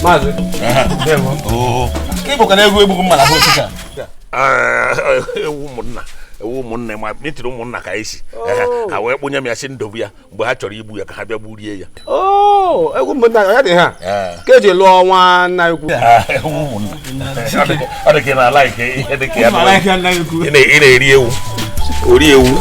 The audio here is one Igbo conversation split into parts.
Maazị. Ndewo. Ka ịbụkwa na egwu egbughị mma na ahụ osisi a. Ewu ụmụnna, ewu ụmụnna, ma metiri ụmụnna ka esi ha wee kpụnye m ya, si ndobu ya mgbe ha chọrọ igbu ya ka ha bịa gburie ya. Oo, egwu ụmụnna ya dị ha. Ka eji lụọ nwa nna ukwu. Ewu ụmụnna. Ọ dị ka ị na-ala ike ihe dị ka ya. Ị na-eri ewu. Ori ewu.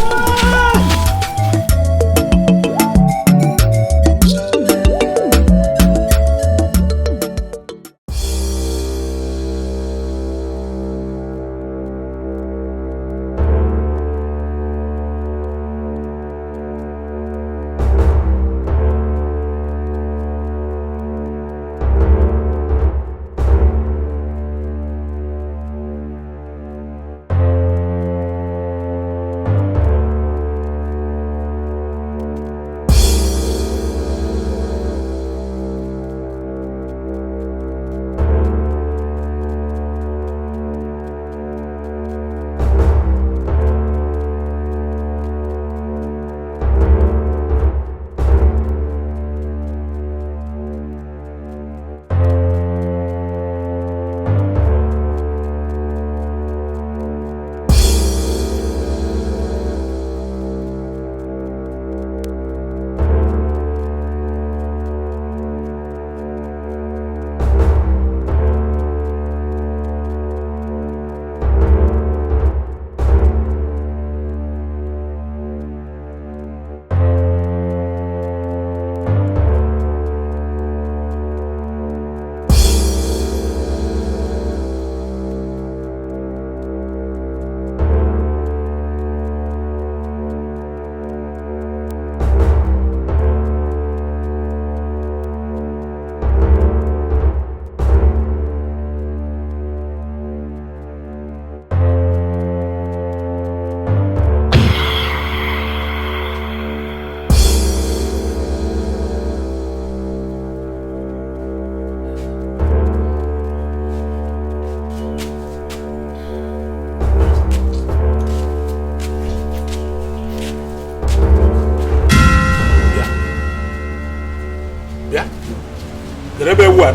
Ebe ewu a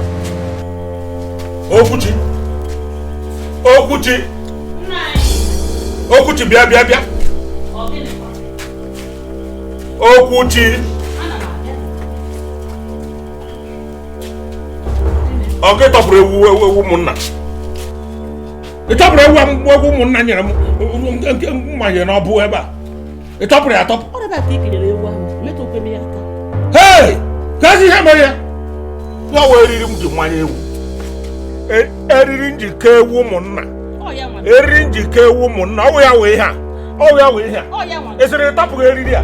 Okwuchi, Okwuchi, Okwuchi, bịa bịa bịa. Okwuchi, ọ gị tọpụrụ ewu ewu ụmụnna? Ị tọpụrụ ewu ewu ụmụnna nyere m nke mmanye n'ọbụ ebe a? Ị tọpụrụ ya atọpụ? Hei, ka ezi ihe mere ya? Ya wee eriri m ji mmanya ewu, eriri njikọ ewu ụmụnna, eriri njikọ ewu ụmụnna, ọwụ ya wee ihe a, ọwụ ya wee ihe a. Esiri ịtọpụghị eriri a?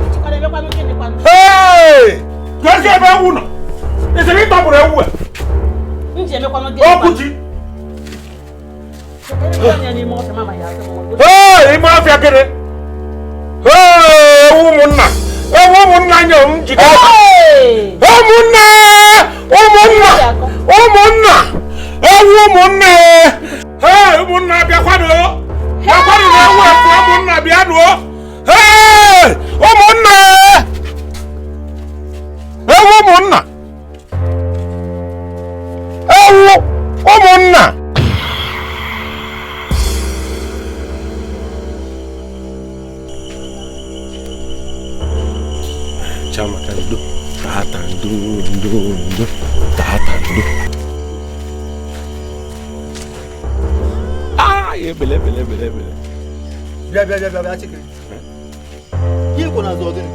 Hei, ka ezi ebe ewu nọ? Esiri ịtọpụrụ ewu a? Okwuchi, hei, ime ọfịa gịnị? Hei, ewu ụmụnna, ewu ụmụnna nye m njikọ. Ụmụnna, ụmụnna, ụmụnna, ewu ụmụnna. Hei, ụmụnna bịakwanụ, bịakwanụ na ewu efu ụmụnna bịanụ. Hei, ụmụnna, ewu ụmụnna, ewu ụmụnna. Chamaka ndo, tata ndo ndo ndo, tata ndo. Ah, ebele ebele ebele ebele. Bịa bịa bịa bịa Chike. Ihe kwụ n'azụ ọ gịnị?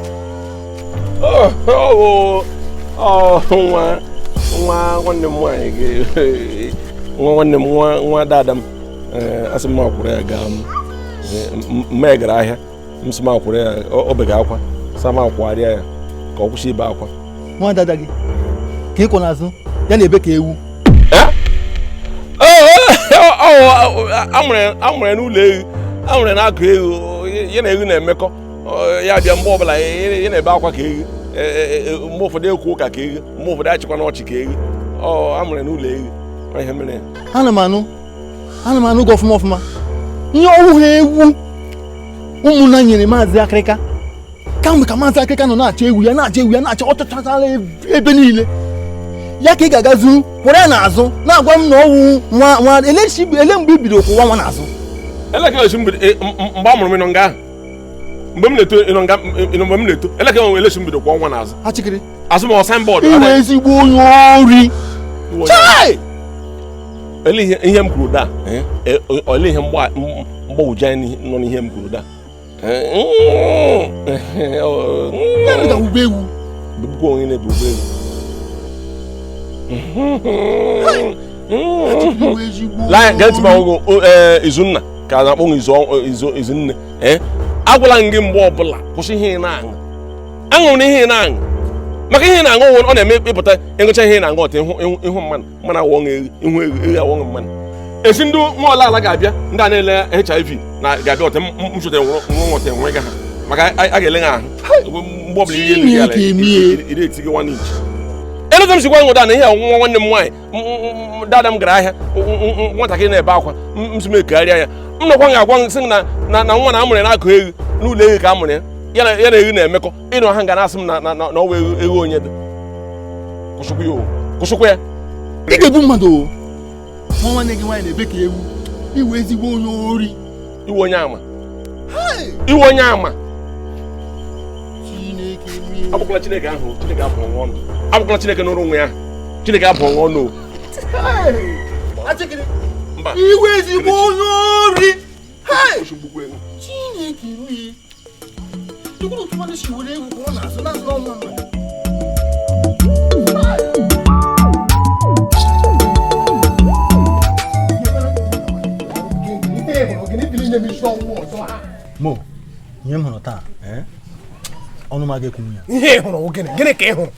Oh, oh, nwa nwa nwanne m nwaanyị gị, nwa nwanne m nwa nwa dada m. Asị m akwụrụ ya gaa m. Mma gara ahịa, m sị m akwụrụ ya, ọ bega akwa. Sama akwụgharịa ya ka ọ kwụsị ibe akwa. Nwa dada gị ka ị kwụ n'azụ ya na-ebe ka ewu. Amụrụ ya n'ụlọ ewu, amụrụ ya n'akụ ewu, ya na ewu na-emekọ. Ya bịa mgbe ọbụla ya na-ebe akwa ka ewu, mgbe ụfọdụ ekwu ụka ka ewu, mgbe ụfọdụ achịkwa n'ọchị ka ewu. Ọ amụrụ ya n'ụlọ ewu, ihe mere ya. Ana m anụ, ana m anụ gị ọfụma ọfụma. Ihe ọwụ ha ewu ụmụnna nyere Maazị Akịrịka. Kamgbe ka Maazị Akịrịka nọ na-achọ ewu ya, na-achọ ewu ya, na-achọ, ọ chọchala ebe niile. Ya ka ị ga-aga zuru kwụrụ ya n'azụ na-agwa m na ọwụ nwa nwa ele mgbe i bido kwụwa nwa n'azụ. Eleke mgbe a mụrụ m ịnọ nga ahụ. Mgbe m na-eto ịnọ nga mgbe m na-eto eleke elechi m bido kwụọ nwa n'azụ. Achịkịrị. Azụ m ọ signboard. Iwe ezigbo onye ori. Chai! Ele ihe m kwuru daa. Ele ihe mgbagwoju anya nọ n'ihe m kwuru daa. Ewu. Bụkwa onye na-ebu ụgbọ elu. Gee ntị m ọgụgụ Izunna ka a na-akpọ Izunne. Agwala m gị mgbe ọbụla kwụsị ihe ị na-aṅụ. Aṅụrụ na ihe ị na-aṅụ. Maka ihe ị na-aṅụ ọ na-eme ịpụta ịṅụcha ihe ị na-aṅụ ọtọ ịhụ mmanụ mmanụ awọṅ ihu eghe awọṅ mmanụ. Esi ndị nwa ọla ala ga-abịa ndị a na-ele HIV na ga-abịa ọtọ m chụtara nwụrụ ọtọ enwe ga ha maka a ga-ele ha ahụ mgbe ọbụla iri eti gị 1 inch. Eleta m sikwa ṅụda na ihe ọnwụnwa nwanne m nwaanyị dada m gara ahịa nwatakịrị na-ebe akwa m si m ekegharịa ya m nọkwa ga-agwa m sị na nwa na amụrụ ya na-akụ egwu n'ụlọ egwu ka a mụrụ ya ya na egwu na-emekọ ịnụ ha nga na-asị m na ọwa egwu onye dị. Kwụsịkwa ya kwụsịkwa ya. Ị ga-ebu mmadụ nwa nwanne gị nwaanyị na-ebe ka ewu. Iwe ezigbo onye ori. Iwe onye ama. Iwe onye ama. Abụkwala Chineke ahụ Chineke abụọ nwa ọnụ. Abụkwala Chineke n'ụrụ onwe ya. Chineke abụọ nwa ọnụ. Iwe ezigbo onye ori. Chineke mee. Mo, ihe m hụrụ taa, ọnụ m agaghị ekwu ya. Ihe ị hụrụ gịnị? Gịnị ka ị hụrụ?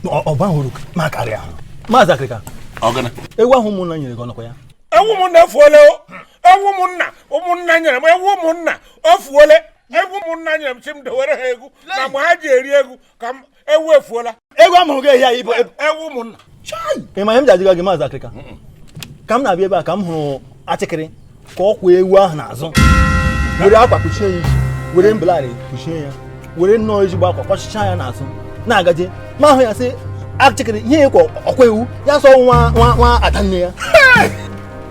Ọ ba hụrụ ma karịa ahụ. Maazị Akịrịka. Ewu ahụ ụmụnna nyere gị ọnọkwa ya. Ewu m na-efuole o. Ewu ụmụnna nyere m ewu ụmụnna o fuole. Ewu ụmụnna nyere m si m dowere ha egwu na mgbe ha ji eri egwu ka m ewu efuola. Egwu amụrụ gị ehi ịbụ ewu ụmụnna. Ị ma ihe m ji ajụga gị Maazị Akịrịka? Ka m na-abịa ebe a ka m hụrụ achịkịrị ka ọ kwụ ewu ahụ n'azụ. Were akwa kpuchie ya isi, were mbụlarị kpuchie ya, were nnọọ ezigbo akwa kpọchichaa ya n'azụ na-agaje. Ma ahụ ya sị achịkịrị ihe ịkwa ọkwa ewu ya sọ nwa nwa nwa adanne ya.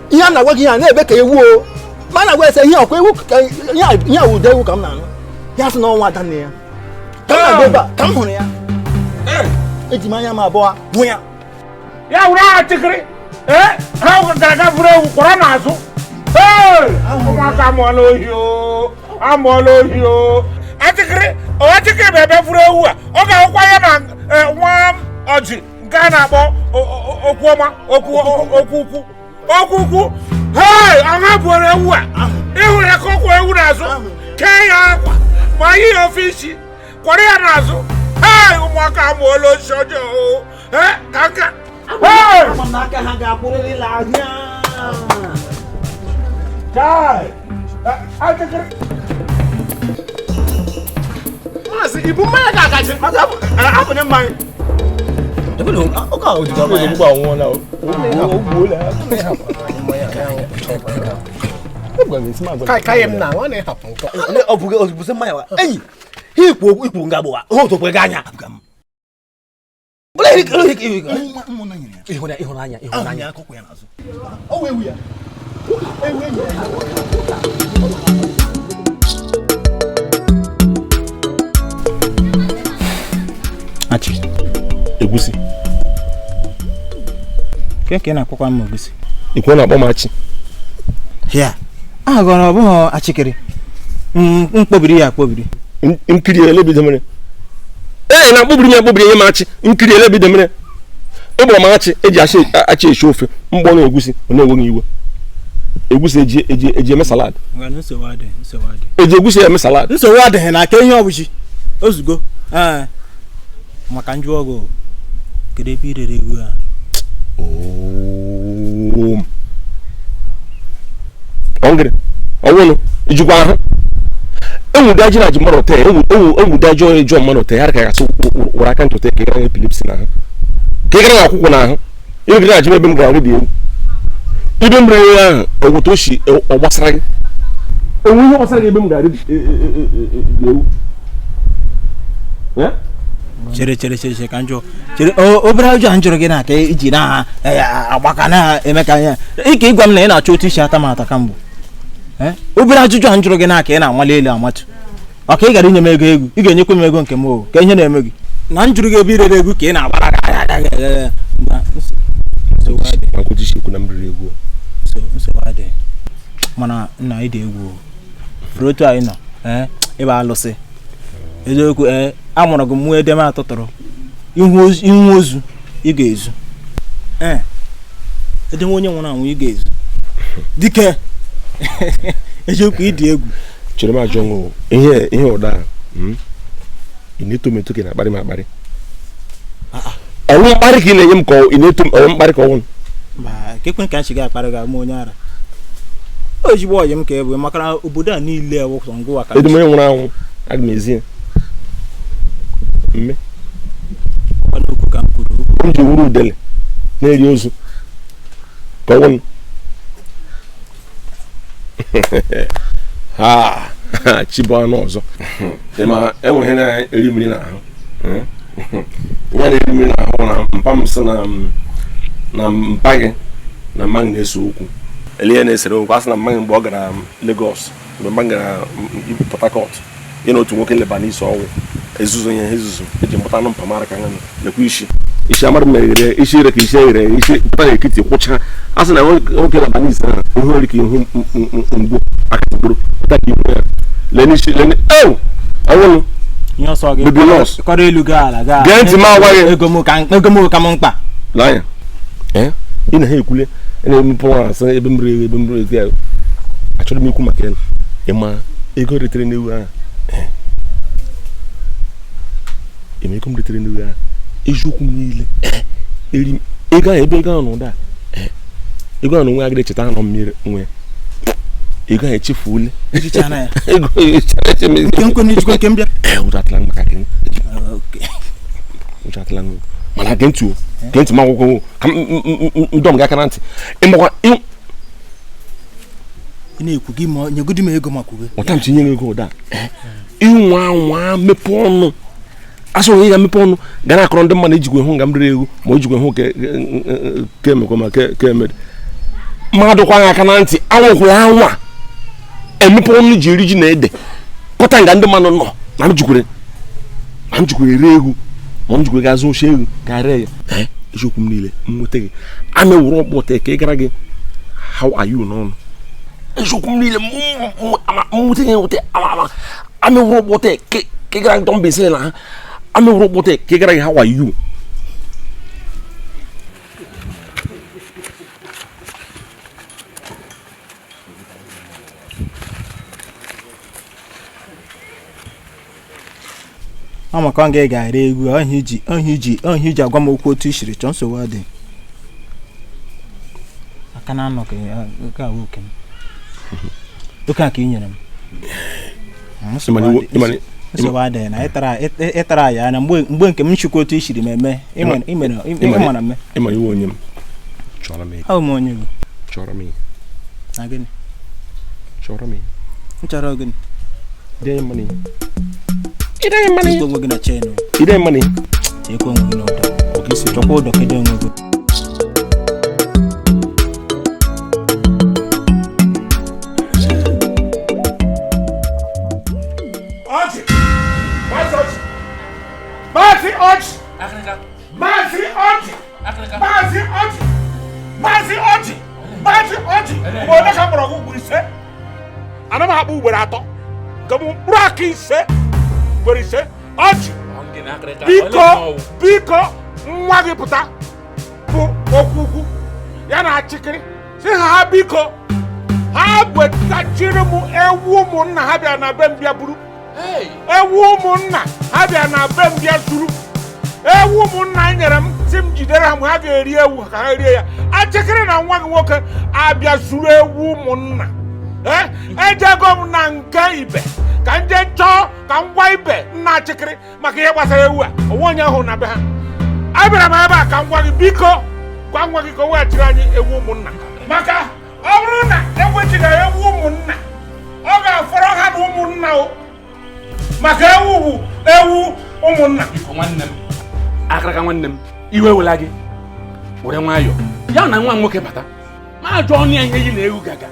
Ihe a na-agwa gị ya na-ebe ka ewu o. Ma na-agwa ya sị ihe ọkwa ewu ihe a ụda ewu ka m na-anụ. Ya sị na ọnwa adanne ya. Ka m na-abịa ebe a ka m hụrụ ya. Eji m anya m abụọ hụ ya. Ya were achịkịrị ha gara buru ewu kwọrọ n'azụ. Ụmụaka amụọla ohi o amụọla ohi o. Achịkịrị achịkịrị bụ ebe buru ewu a ọ ga-ahụkwa ya na nwa ọjị nke a na-akpọ okwu ọma okwu ukwu okwu ukwu. Hei ọha buoro ewu a ịhụrụ ya ka ọ kwụ ewu n'azụ kee ya akwa ma yi ya ofe isi kwọrọ ya n'azụ. Hei ụmụaka amụọla ohi ọjọọ o. Ka nka. Maazị ibu mmanya ga-agaji. Abụ na mmanya. Enyi, ikwu nga gbụwa, o gị anya. Ịhụnanya ịhụnanya. Achi. Egusi. Ke ka ị na-akpọkwa m egusi? Ikwu na-akpọ m Achi. Ya. Aha gị ọ bụghị Achịkịrị. Mkpobiri ya akpobiri. Nkiri elebido mere. Ee na akpobiri ya akpobiri nye m Achi. Nkiri elebido mere. Ịgbọrọ m Achi eji achị eshi ofe mgbọ na egusi ọ na-enweghị iwe. Egusi eji eme salad. Eji egusi eme salad. Nsogbu adịghị na aka ihe ọbụchi. Ozugbo. Ee. Maka njụ ọgụ. Kedu ebe irere egwu a? Ongere. Ọwụnụ ijikwa ahụ. Enwude ji na ji mmadụ tee, enwude ji onye jụọ mmadụ tee, ya ka gasị were aka ntụtụ ka ị gara epilepsy n'ahụ. Ka ị gara akwụkwọ n'ahụ. Ị gara ajụ ebe m gara dị ewu. Ibe m rere ahụ, ọgwụta oshi ọ gbasara gị. Enwe ihe gbasara gị ebe m gara dị ewu. Chere chere chere chere ka njọ chere obere ajọ njụrụ gị na ka iji na agbaka na-eme ka anya ike ịgwa m na ị na-achọ otu isi ata m ata kamgbe. Obere ajụjụ a njụrụ gị na ka ị na-amali elu amatu ọka ị gara inye m ego egwu ị ga-enyekwa m ego nke m o ka ihe na-eme gị na njụrụ gị ebe irere egwu ka ị na-agbara mana nna ịdị egwu furu otu anyị nọ ịba alụsị eziokwu a mụrụ gị mmụọ edeme atụtụrụ ihu ozu ị ga-ezu edeme onye nwụrụ anwụ ị ga-ezu dike eziokwu ịdị egwu. Chere m ajọ ṅụ ihe ụda ị na-eto m eto ka ị na-akparị m akparị ọnwụ mkparị ka ị na-enye m ka ị na-eto m ọnwụ mkparị ka ọnwụ mba ka ekwe ka nchi gị akparị gị onye ara ozigbo ọyị m ka e bụ maka na obodo a niile ewụsọ ngụwa ka edeme onye nwụrụ anwụ aga m ezi ya mme m ji wuru udele na-eri ozu ka ọnwụ ha chi bụ anụ ọzọ ma enwe ihe na-eri mmiri n'ahụ ihe na-eri mmiri n'ahụ na mpa m sị na mpa gị na mma gị na-ese okwu ele ihe na-esere okwu a sị na mma gị mgbe ọ gara Lagos mgbe mma gara Port Harcourt ya na otu nwoke Lebanese ọnwụ ezuzu ihe ezuzu eji mkpụta anụ mpamara ka anya lekwa isi isi amara m meghere isi ire ka isi eghere isi pụta n'ekiti kwụcha a sị na nwoke Lebanese ahụ ihu ori ka ihu mgbu aka mkpụrụ pụta ka ihu ya lee n'isi lee ewu ọnwụnụ bebi nọọsụ gee ntị m agwa gị ego m ka m mkpa lee anya ị na ha ekwule na-emepe nwa asị ebe m rere ebe m rere ya achọrọ m ikwu maka ya ịma ego retere n'ewu ahụ ema ego m retere n'ewu ahụ eziokwu m niile eri ego ahụ ebe ego ahụ n'ụda ego ahụ n'onwe agịrị echeta anọ mmiri nwe ego ahụ echefuole ego ụjọ maka gị ụjọ atụla mana gee ntị o gee ntị m akwụkwọ ka m dọm gị aka na ntị ịmakwa ị na-ekwu gị ma nyegodi m ego maka uwe ụta m tinye ego ụda ịnwa anwa mepe ọnụ asọ onye ga-emepe ọnụ ga na-akọrọ ndị mmadụ ejikwa hụ nga m rere ego ma ejikwa hụ ka emekwa ma ka emere mmadụ kwa aka na ntị anwụkwụrụ anwa emepe ọnụ ji eri ji na ede kọta nga ndị mmadụ nọ na m jikwere ere egwu ma m jikwere ga-azụ oche egwu ga ree ya eziokwu m niile m nweta gị a na-ewere ọkpọ ụtọ ka ị gara gị how are you n'ọnụ eziokwu m niile m nweta gị nweta a na-ewere ọkpọ ụtọ ka ị gara gị dọmba ise na ha a na-ewere ọkpọ ụtọ ka ị gara gị how are you. Ọ maka ọ ga-ere egwu ọhịa iji agwa m okwu otu i siri chọọ nsogbu adị aka na anọ ka awụ oke m oke a ka ị nyere m nsogbu adịghị na ịtara ya anya mgbe nke m nchịkwa otu i siri m eme ịmara mme ahụ m onye gị na gịnị m chọrọ gịnị Ikwe onwe gị na chenu. Ide money. Ikwe onwe gị n'ụdọ. Chọkwa ụdọ kedu onwe gị. Ọchị! Maazị Ọchị! Maazị Ọchị! Maazị Ọchị! Maazị Ọchị! Maazị Ọchị! Maazị Ọchị! Mgbe ole ka m kpọrọ gị ugboro ise? Ana m akpọ ugboro atọ. Nke m mkpụrụ aka ise. Ugboro ise. Ọchị! Biko biko nwa gị pụta bụ okwu ukwu ya na achịkịrị si ha biko ha wetachiri m ewu ụmụnna ha bịa na be m bịa buru ewu ụmụnna ha bịa na be m bịa zuru ewu ụmụnna nyere m si m jidere ha mgbe ha ga-eri ewu ka ha rie ya achịkịrị na nwa gị nwoke abịa zuru ewu ụmụnna ejego m na nke ibe ka m jee chọọ ka m gwa ibe nna achịkịrị maka ihe gbasara ewu a onwe onye ahụ na be ha abịara m ebe a ka m gwa gị biko gwa nwa gị ka o weghachiri anyị ewu ụmụnna maka ọ bụrụ na ewechighị ewu ụmụnna ọ ga-afọrọ ha na ụmụnna o maka ewu bụ ewu ụmụnna. Biko nwanne m Nwanne m, iwe wela gị, were nwayọọ. Ya na nwa m nwoke bata, ma ajụ ọnụ ya ihe yi na-ewu gaga.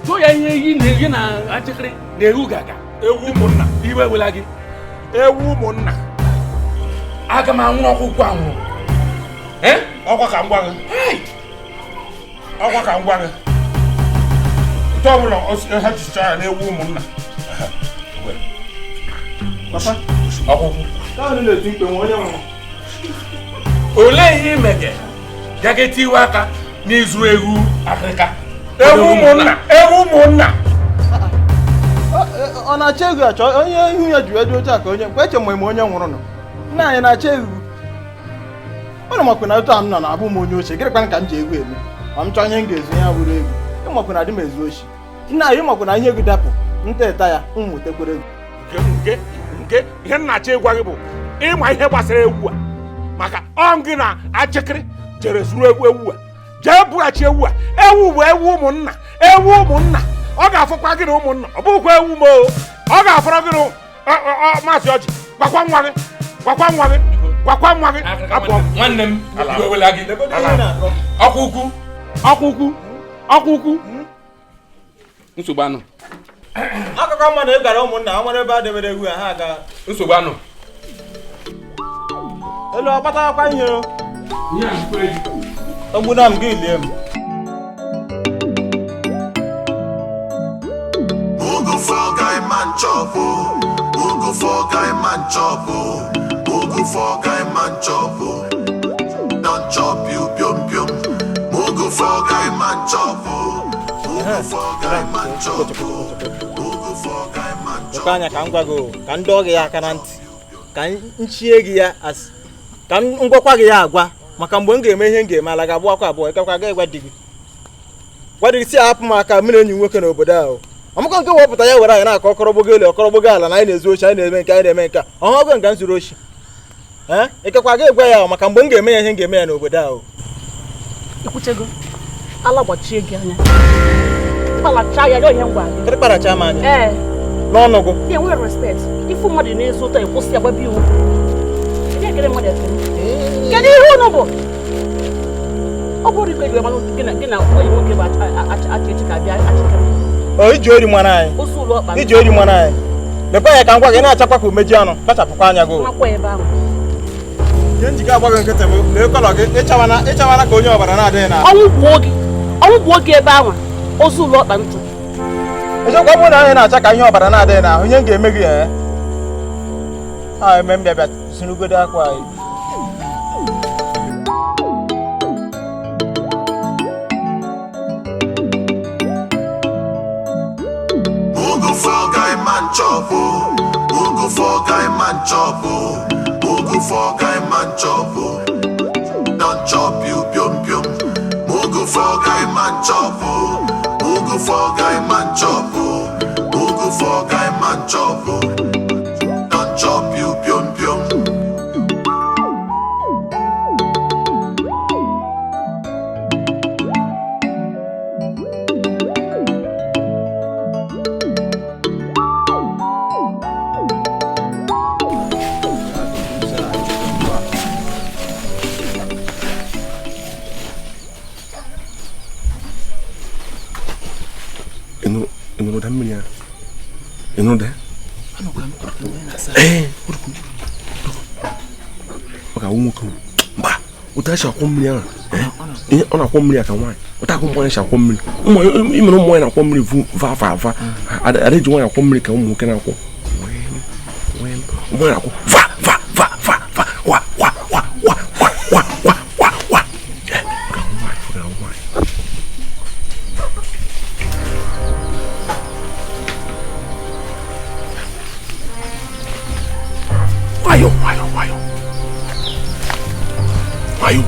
Jụọ ya ihe yi na ewu na achịkịrị na-ewu gaga. Ewu ụmụnna. Iwe wela gị. Ewu ụmụnna. Aga m anwụrụ ọkụkọ anwụrụ. Ọkwa ka m gwa gị. Ọkwa ka m gwa gị. Otu ọbụla ha jicha ya na-ewu ụmụnna. Papa, Ọkụkụ. Olee ihe imege gaga tiwe aka n'izu ewu Afrịka? Ewu ụmụnna. Ewu ụmụnna. Ọ na-achọ ego achọ onye ihu ya juru eju oche a ka onye mgbe eche mgbe onye nwụrụ nọ. Nna anyị na-achọ ego. Ọ na-makwa na otu a m nọ na-abụ m onye ochie, gịnịkwa ka m ji egwu eme? Ma m chọọ ihe m ga-ezu ya bụrụ ego. Ịmakwa na adị m ezu ochi. Nna anyị makwa na ihe ego dapụ, nta ịta ya, m nwetakwara ego. Nke nke ihe m na-achọ ịgwa gị bụ ịma ihe gbasara ewu a. Maka ọ gị na achịkịrị jere zuru ewu ewu a. Jee bughachi ewu a. Ewu bụ ewu ụmụnna. Ewu ụmụnna. Ọ ga-afọkwa gị na ụmụnna. Ọ bụghịkwa ewu m o. Ọ ga-afọrọ gị na Maazị Ọjị. Gwakwa nwa gị. Gwakwa nwa gị. Gwakwa nwa gị. Abụọ. Nwanne m, iwe wela gị. Ọkụkụ. Ọkụkụ. Ọkụkụ. Nsogbu anụ. Akụkọ mmadụ ị gara ụmụnna ha nwere ebe a debere ewu a ha aga. Nsogbu anụ. Elu ọ kpatakwa ihe o. Ogbuna m gị lie m. Ugo for guy man chop oh. Ugo for guy man chop oh. Ugo for guy man chop oh. Don't chop you pium pium. Ugo for guy man chop oh. Ugo for guy man chop oh. Ugo for guy man chop. Lekwa anya ka m gwa gị ka m dọọ gị ya aka na ntị. Ka m chie gị ya as ka m gwakwa gị ya agwa maka mgbe m ga-eme ihe m ga-eme ala ga-abụ akwa abụọ ịkakwa ga ịgwa di gị. Gwa di gị si ahapụ m aka mụ na enyi nwoke n'obodo ahụ. Ọmụkọ nke wepụta ya were anyị na-akọ ọkọrọgbogo elu ọkọrọgbogo ala na anyị na-ezu ochi anyị na-eme nke anyị na-eme nke a ọhụụ nga m zuru ochi. Ee ịkakwa ga ịgwa ya maka mgbe m ga-eme ya ihe m ga-eme ya n'obodo ahụ. Ikwuchego ala gbachie gị anya. Ịkpalacha ya ihe ngwa gị. Ịkparacha m anya. Ee. N'ọnụ gị. Ị enwere respect. Ifu mmadụ na-ezu ụtọ ịkwụsị ya gbaba iwu. Kedu ihe unu bụ? Ọ bụrụ ikpe gị gị na onye nwoke bụ achị echi ka bịa achịkịrị. O iji ori mara anyị. Iji ori mara anyị. Lekwa ya ka m gwa gị na-achakwa ka umeji anụ kpachapụkwa anya gị. Ihe njikọ agwa gị nkịtị bụ lee kọlọ gị ịchawana ka onye ọbara na-adịghị na. Ọnwụ gbuo gị ebe ahụ ozu ụlọ ọkpa ntụ. Eziokwu ọ bụrụ na anyị na-acha ka ihe ọbara na-adịghị n'ahụ ihe m ga-eme gị ee. Ha eme m bịa bịa zurugodo akwa anyị. Ugo for guy man chop oh. Ugo for guy man chop oh. Ugo for guy man chop oh. Don't chop you pium pium. Ugo for guy man chop oh. Ugo for guy man chop oh. Ugo for guy man chop oh. Don't chop you pium pium. Ọ na-akwọ mmiri ka nwaanyị ụta akụ nwaanyị si akwọ mmiri imere ụmụ nwaanyị na-akwọ mmiri va va va ada eji nwaanyị akwọ mmiri ka ụmụ nwoke na-akwọ ụmụ nwaanyị na-akwọ va va va va va wa wa wa wa wa wa wa wa wa. Nwayọ nwayọ nwayọ nwayọ.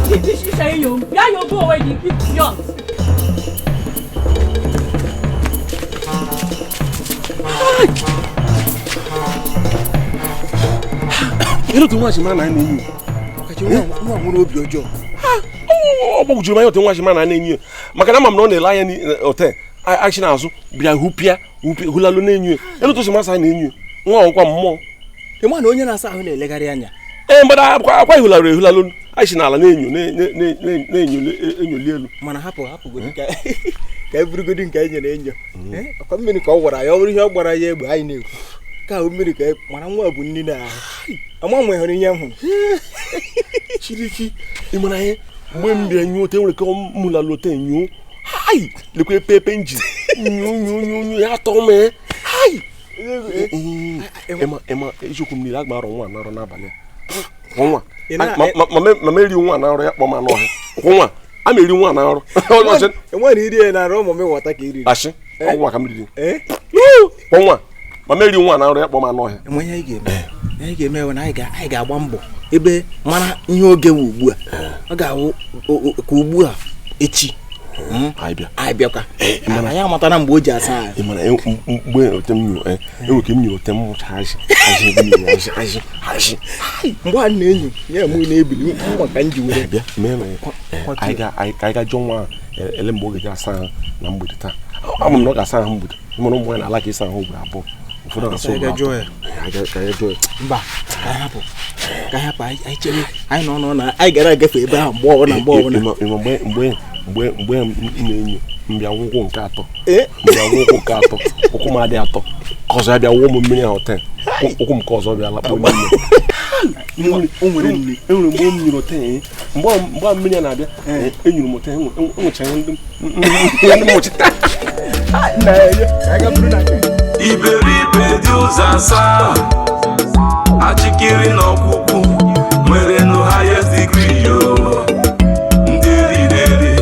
Ịchọ inyo m. Bịa nyobe onwe gị, idiot. Kedu otu nwa si mara na anyị na-enyo? Nwa nwere obi ọjọọ. Ọ gbagwojuru m anya otu nwa si mara na anyị na-enyo, maka na ama m na ọ na-ele anya n'ote achị n'azụ bịa hụpịa hụlalụ na-enyo ya. Elu otu si mara anyị na-enyo nwa ọkwa mmụọ. Ị ma na onye na-asa ahụ na-elegharị anya. Ee, mgbada akwa ehụlarụ ehụlalụ anyị si n'ala na-enyo na-enyo enyoli elu. Mana hapụ hapụgodi ka ka e burugodi nke anyị nyere enyo. Ọkwa mmiri ka ọ gwara ya, ọ bụrụ ihe ọ gbara ya egbe anyị na-ekwu. Ka ahụ mmiri ka mara nwa bụ nri na ahụ. Ama m hụrụ ihe m hụrụ. Chiriki, ị mara ihe mgbe m bịara nyuo ote nwere ka m hụlalụ ote nyuo. Hai, lekwa epe nji. Nyuo nyuo nyuo nyuo ya atọ m. Hai. Ema eziokwu m niile agba arọ nwa na-arụ n'abalị a. Nwa mama eri nwa na-arụ ya kpọọ m anụ ọhịa. Nwa a ma eri nwa na-arụ. Enwere iri ya na-arụ ụmụ m ịghọta ka iriri. Ashị, ọnwa ka m riri. Nwa mama eri nwa na-arụ ya kpọọ m anụ ọhịa. Enwe ihe anyị ga-eme. Anyị ga-eme bụ na anyị ga-agba mbọ ebe mara ihe oge wụ ugbu a. Ọ ga-awụ ka ugbu a echi. Anyị bịakwa. Anyị amatara mgbe o ji asa ahụ. Ị mara mgbe ote m nyụ enwe ka m nyụ ote m mụcha azị azị azị azị. Mgbe a na-enyo ya mụ na-ebili nwa ka m ji were bịa mee na anyị ga jụọ nwa ele mgbe oge ga-asa ahụ na mgbede taa. Ama m na ọ ga-asa ahụ mgbede. Ị mara ụmụ nwaanyị na-ala ka ịsa ahụ ugboro abụọ. Ụfọdụ na-asa ugboro atọ. Ka anyị jụọ ya. Mba, ka anyị hapụ. Ka anyị hapụ anyị chere anyị nọ na anyị gara agafe ebe ahụ mgbe ọbụla mgbe ọbụla. Mgbe mgbe m na-enyo mbịa ụkwụ nke atọ. Mbịa ụkwụ nke atọ. Ụkwụ m adị atọ. Ka ọzọ ya bịa wụọ m mmiri ahụ ten. Ụkwụ m ka ọzọ bịa lakpọ mmiri. Enwere mgbe m nyụrụ ten. Mgbe mmiri a na-abịa enyụrụ m ten enwechara ndị mmụchita. Iberibe dị ụzọ asaa, achịkiri na ọkpụkpụ nwere no highest degree yo. Ndị riri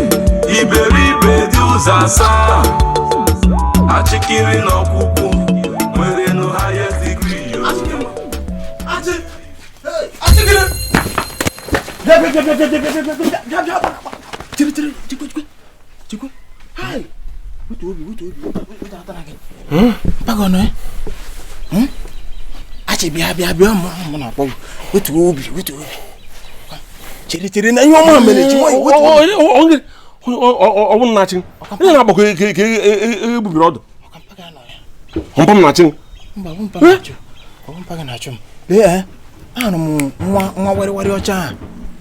iberibe dị ụzọ asaa, achịkiri na ọkpụkpụ nwere no highest degree yo. Achịkiri! Bịa bịa bịa bịa bịa bịa bịa bịa Chiri chiri chikwe chikwe chikwe. Hai! Wutu obi wutu obi wutu atara gị. Mpago nọ ya? Achị bịa bịa bịa mụ na-akpọ gị. Wutu obi wutu obi. Chiri chiri na ihe ọma mere chi nwanyị wutu obi. Ọ bụ nna-achị. Ihe na-agbakọ ka egbubiri ọdụ. Mpụ m na-achị. Mba, ọ bụ mpa na-achụ. Ọ bụ mpa gị na-achụ m. Lee ahụrụ m nwa nwa warịwarị ọcha a.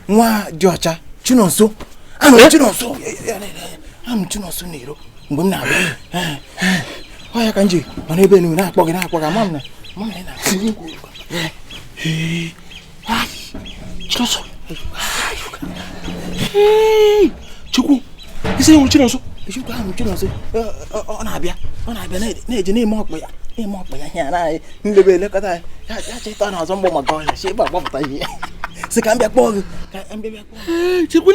Nwa dị ọcha Chinonso. Ahụrụ m Chinonso. Ahụrụ m Chinonso n'iro mgbe m na-abịa. Ọ ya ka m ji nọ n'ebe enu na-akpọ gị ama m na ị na-akpọ. Chinonso. Chukwu, isi hụrụ Chinonso. Chukwu ahụrụ Chinonso. Ọ na-abịa na-eje na-eme ọkpụ ya na-eme ọkpụ ya ihe a na nlebe elekọta ya ya cheta n'azụ mgbọ maka ọya si ebe a gbapụta ihe sị ka m bịa kpọọ gị ka m bịa kpọọ gị. Chukwu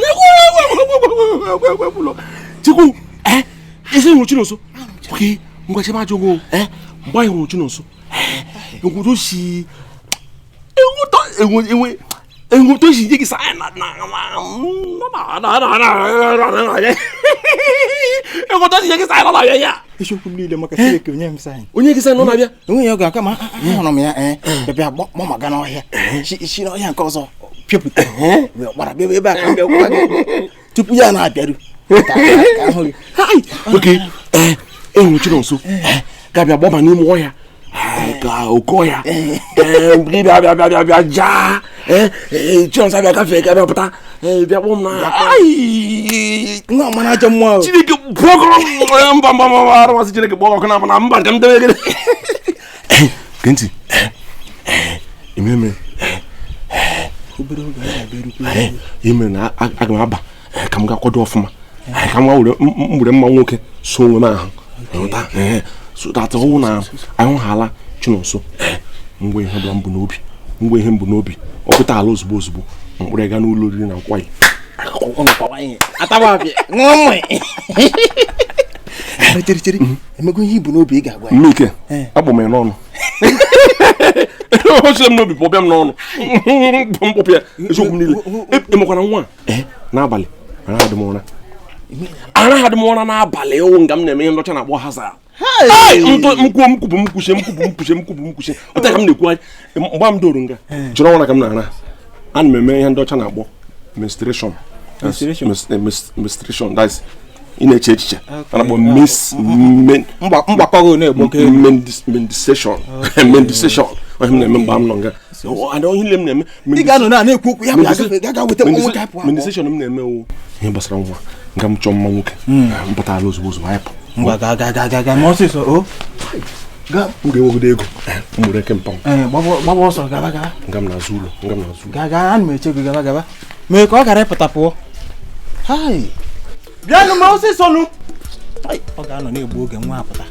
Chukwu isi hụrụ Chinonso. Oke ngwa chebe ajọ ogo mgbe anyị hụrụ Chinonso enwuto si enwuto si nye gị sa na enwuto si nye gị sa na na ya. Isiokwu m niile maka Chineke onye m saịn. Onye gị saịn nọ na-abịa. Onwe ya ga-aka ma ahụrụ m ya bịa gbamaga n'ọhịa si n'ọhịa nke ọzọ pịapụta gbara bịa ebe a ka m bịa gwa gị tupu ya na-abịaru ka ahụ gị. Oke ehụrụ Chinonso ga-abịa gbaba n'ime ọhịa ka oke ọhịa gị bịa bịa bịa bịa jaa Chinonso abịa gafee ka bịa pụta bịa kpọọ m na nwa amara ajọ mmụọ Chineke pụọkọrọ mba mba mba arụmasị Chineke kpọọ ọkụ na na mba nke m debe gị. Gee ntị ememe obere oge anyị na-abịarukwu ihe mere na aga m aba ka m ga kwado ọfụma ka m were mgbere mma nwoke so onwe m ahụ nghọta so that ọwụ na ahụ hala Chinonso mgbe ihe ọbụla mbụ n'obi mgbe ihe mbụ n'obi ọ pụta ala ozugbo ozugbo mkpụrụ ga n'ụlọ oriri na nkwari chere emego ihe ibu n'obi ị ga-agwa ya. Mmike akpọ m ya n'ọnụ o sire m n'obi pụọ bịa m n'ọnụ mkpọpụ ya eziokwu m niile. Ịmakwana nwa N'abalị anaghị m ụra. Anaghị m ụra n'abalị ewu nga m na-eme ihe ndị ọcha na-akpọ hazard. Mkwuo mkwupụ mkwuchie mkwupụ mkwuchie mkwupụ mkwuchie. Otu ka m na-ekwu mgba m doro nga. Jụrụ ọnwa ka m na-ara. Ana m eme ihe ndị ọcha na-akpọ menstruation. Menstruation, that's ị na-eche echiche. A na-akpọ mgbakọ na-egboke mendisation. Mendisation. Onye m na-eme mgbe m nọ nga. Onye m na-eme. Ị ga-anọ na-ekwu okwu ya ga weta nwoke apụ. Mendisation m na-eme wụ ihe gbasara nwa. Nga m chọọ mma nwoke. M pụtara ozugbo ozugbo anyị pụ. Ngwa ga ga ga ga ma ọsịsọ o. Ga m ga-enwegide ego. M gburu eke mpam. Gbaba ọsọ gaba gaba. Nga m na-azụ ụlọ. Nga m na-azụ ụlọ. Ga ga ana m eche gị gaba gaba. Mee ka ọ gara ịpụta pụọ. Hai. Bịanụ ma ọsịsọ nụ. Ọ ga-anọ na-egbu oge nwa apụta.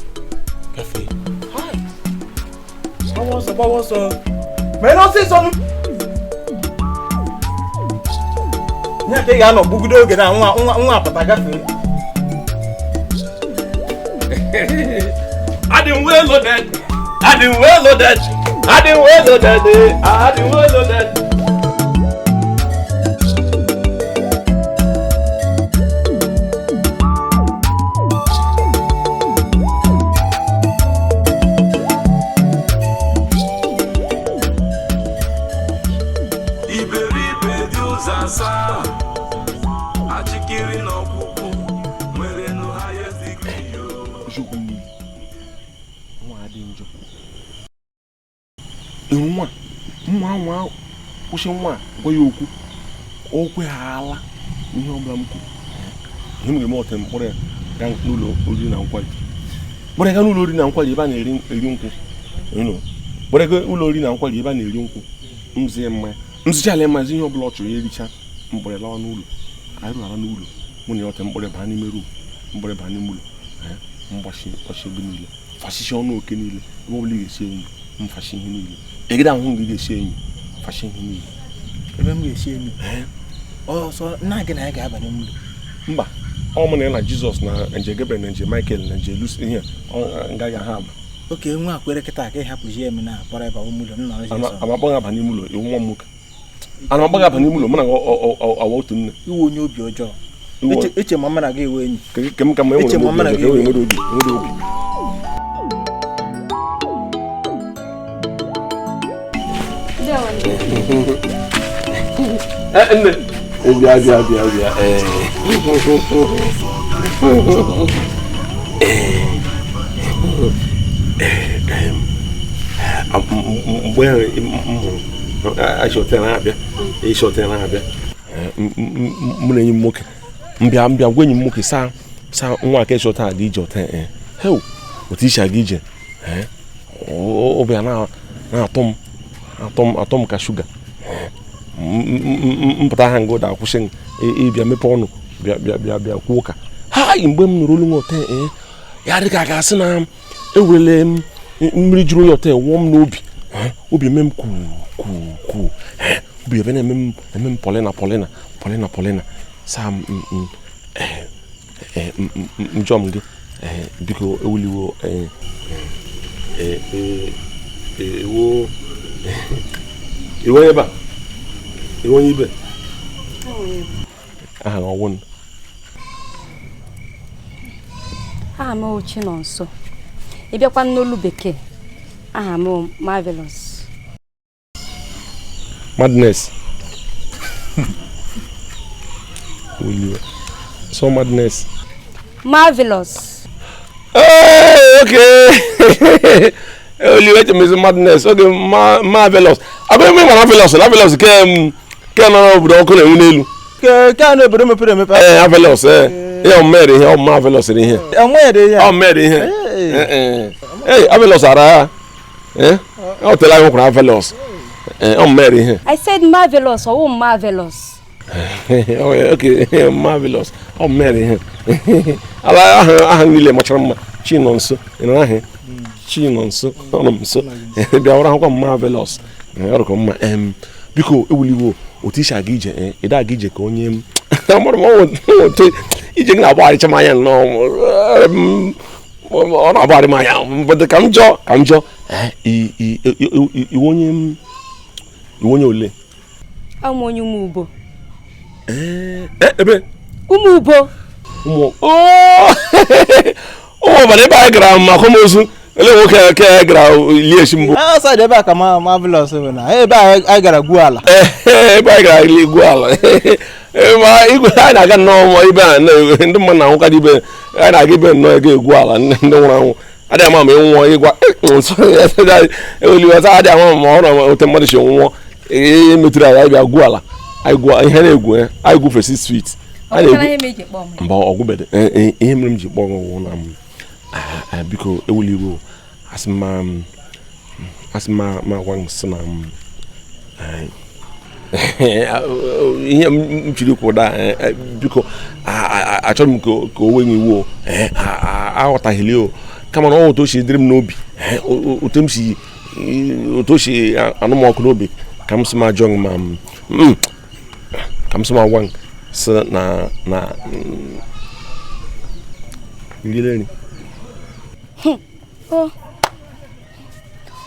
Gafee. Hai. Gbaba ọsọ gbaba ọsọ. Mee na ọsịsọ nụ. Nye ka ị ga-anọ gbugide oge na nwa nwa apụta gafee. I well loaded. I well loaded. I well loaded. I well loaded. Iberibe dị ụzọ asaa, achịkiri na ọkpụkpụ nwere nụ highest degree yo. Nwa nwa nwa kwụsị nwa gwa ya okwu o kweghala ihe ọbụla m kwuru. Ihe m ga-eme ọtọ mkpọrọ ya gaa n'ụlọ oriri na nkwari. Kpọrọ ya gaa n'ụlọ oriri na nkwari ebe a na-eri nkwụ. Kpọrọ ya gaa ụlọ oriri na nkwari ebe a na-eri nkwụ. Mzie mmanya mzichala mmazi ihe ọbụla ọ chọrọ ya ericha mkpọrọ lawa n'ụlọ. Anyị rụara n'ụlọ mụ na ya ọtọ mkpọrọ baa n'ime rum mkpọrọ baa n'ime ụlọ mgbachi ọchị ebe niile fashishi ọnụ oke niile ebe ọbụla ị ga-esi enyi mfashi ihe niile. Egide ahụ gị ga-esi enyi fashi ihe niile. Ebe m ga-esi enyi ọsọ nna gị na ya ga-aba n'ime ụlọ. Mba, ọ mụ na ya na Jizọs na nje Gabriel na nje Michael na nje Lucy ihe ngaghị ha aba. Oke nwa akwere kịta ka ị hapụzi eme na akpọrọ ebe ụmụ ụlọ nna Jizọs. Ama akpọghị aba n'ime ụlọ iwu nwa m nwoke. Ana akpọghị aba n'ime ụlọ mụ na awa otu nne. Iwe onye obi ọjọọ. Eche ma mma na gị ewe enyi. Ke m ka m enwere obi nwere obi. Nne. Bịa bịa bịa bịa. Mgbe m hụrụ aịshọta na-abịa mụ na enyi m nwoke mbịa mbịa gwa enyi m nwoke saa saa nwa aka ịshọta aga ije ọta heu otu isi aga ije ọbịa na-atọ m atọ m ka shuga mpụta ha ngoda akwụsị ịbịa mepe ọnụ bịa bịa bịa bịa kwuo ụka ha. Mgbe m nụrụ olu nwa ọta ya dị ka a ga-asị na ewerele m mmiri juru ya ọta wụọ m n'obi obi eme m kwuu kwuu kwuu obi ebe na-eme m eme m polina polina polina polina saa m njọ m gị biko ewuliwo ewo iwe ebe a iwe onye ibe aha ọwụ. Aha m Chinonso. Ị bịakwa n'olu bekee aha m Marvelous. Madness. So madness. Marvelous. Hey, okay. Oliwe chemezi madness. Okay, marvelous. Abụ m marvelous. Marvelous ke ke nọ n'obodo ọkụ na-enwu n'elu. Ke ke na obodo mepere emepe. Eh, marvelous eh. Ihe ọ mere ihe ọ marvelous ihe. Ọ mere ihe. Eh, marvelous ara ya. Eh? Ọ tela anyị nwekwara marvelous. Eh, ọ mere ihe. I said marvelous or marvelous. Oh, okay, marvelous. Ọ mere ihe. Ala aha niile machara mma. Chinonso, ị nọ ahịa? Chinonso, ọ nọ m nso. Bịa ọrụ akwụkwọ marvelous. Ọrụ mma. Biko ewuliwo otu isi aga ije ịda aga ije ka onye m ije gị na-agbagharịcha m anya nnọọ ọ na-agbagharị m anya ka m jọọ ka m jọọ iwe onye ole? Abụ m onye Umubo. Ebe Ụmụubo. Ụmụ ọbara ebe anyị gara ma akwamozu ele nwoke ka anyị gara lie esi mbụ. Outside ebe a ka Marvelous bụ na ebe anyị gara gwuo ala. Ebe anyị gara gwuo ala. Ma igwe anyị na-aga nnọọ ibe a ndị mmadụ na-anwụkarị ibe anyị na-aga ibe nnọọ ego egwu ala ndị nwụrụ anwụ. Adịghị ama ma ị nwụọ ịgwa eweliwata adịghị ama ma ọ na ote mmadụ si nwụọ ihe metụrụ anyị bịa gwuo ala anyị gwuo ihe na-egwu anyị gwufe 6 feet. Mba ọgwụbede ihe mere m ji kpọọ ọgwụ na m biko ewuli iwe asị ma gwa m sị na m ihe m chiri kwụda biko achọrọ m ka o wee iwu aghọtaghịli o kama na ọ otu o si dịrị m n'obi otu m si otu o si anụ m ọkụ n'obi ka m sị ma jụọ ma ka m sị ma gwa m sị na na nri.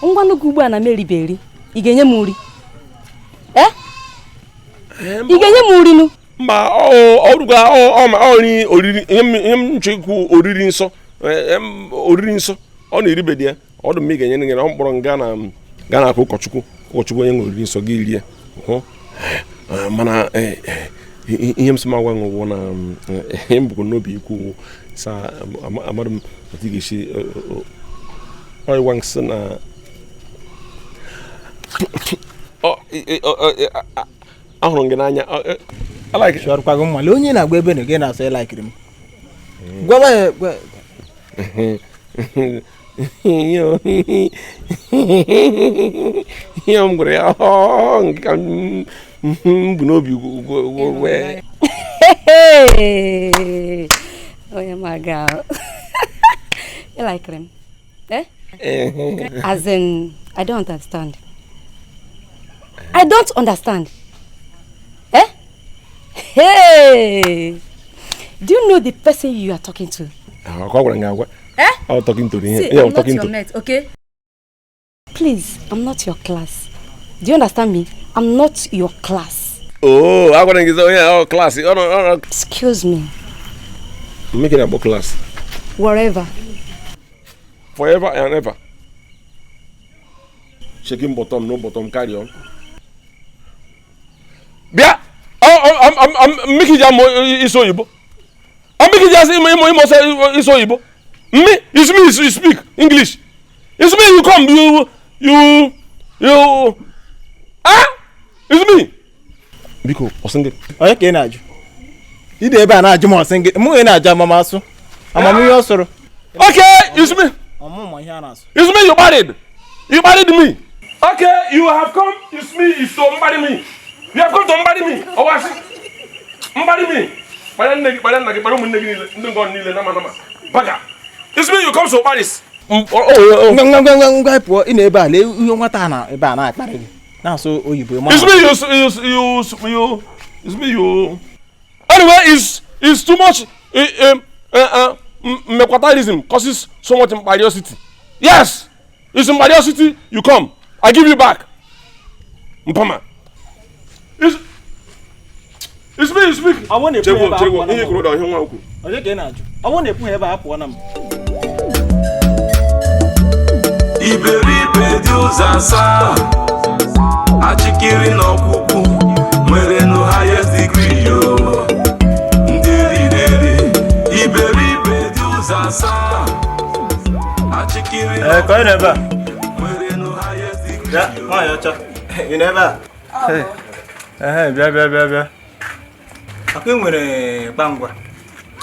Ngwanụ gị ugbu a na m eriberi ị ga-enye m nri? Ị ga-enye m nri nụ? Mba ọ oriri ihe m chọ ikwu oriri nsọ oriri nsọ ọ na-eribedi ya ọ dị m ị ga-enye gị na ọ mkpọrọ nga na gaa na aka ụkọchukwu ụkọchukwu onye nwe oriri nsọ gị rie hụ mana ihe m sị m agwa nwụwụ na ihe m bụkwa n'obi ikwu sa amadụ m otu ị ga-esi ọịwa nsị na ahụrụ m gị n'anya. Chọrọkwa gị mma onye na-agba ebe na gị na-asọ ịlaikiri m gwawa ya ihe m gwara ya nke ka m bụ n'obi wee. Onye maga ịlaikiri m? As in, I don't understand. I don't understand. Eh? Hey! Do you know the person you are talking to? Eh? I'm talking to him. See, I'm not your mate, okay? Please, I'm not your class. Do you understand me? I'm not your class. Oh, I'm going to get class. Oh, no, no. Excuse me. I'm making about class. Wherever. Forever and ever. Shaking bottom, no bottom, carry on. Bia, I'm making jam iso Igbo. I'm making jam iso Igbo. Me, it's me. You speak English. It's me. You come. You. Ah, it's me. Biko, osinge. Oye ka ị na-ajụ. Ide ebe a na-ajụ m osinge. Mụ ị na-ajụ amamasu. Amamihe osoro. Okay, it's me. It's me. You married. You married me. Okay, you have come. It's me. It's to marry me. You have come to marry me. Oh, I see. Marry me. Baga. It's me. You come to Paris. Ngwa pụọ ị na-ebe a lee ihe nwata na ebe a na-akparị gị. Na-asụ oyibo ma. It's me. You. It's me. You. Anyway, it's too much. Mequatarism causes so much imperiosity. Yes, it's imperiosity. You come, I give you back. Mpama. It's me. You speak. I want to Chego, chego. Ihe kwuru da ihe nwa okwu. Onye ka ị na-ajụ? Ọ bụrụ na ekwu ebe a pụọ na m. Iberibe dị ụzọ asaa. Achịkiri na ọkpụkpụ nwere no highest degree yo. Ndị eriri iberibe dị ụzọ asaa. Achịkiri na ka ị na-ebe a? nwere no highest degree Bịa, nwaanyị ọcha. Ị na-ebe a? Ehe, bịa bịa bịa bịa. Akwa ị nwere kpangwa?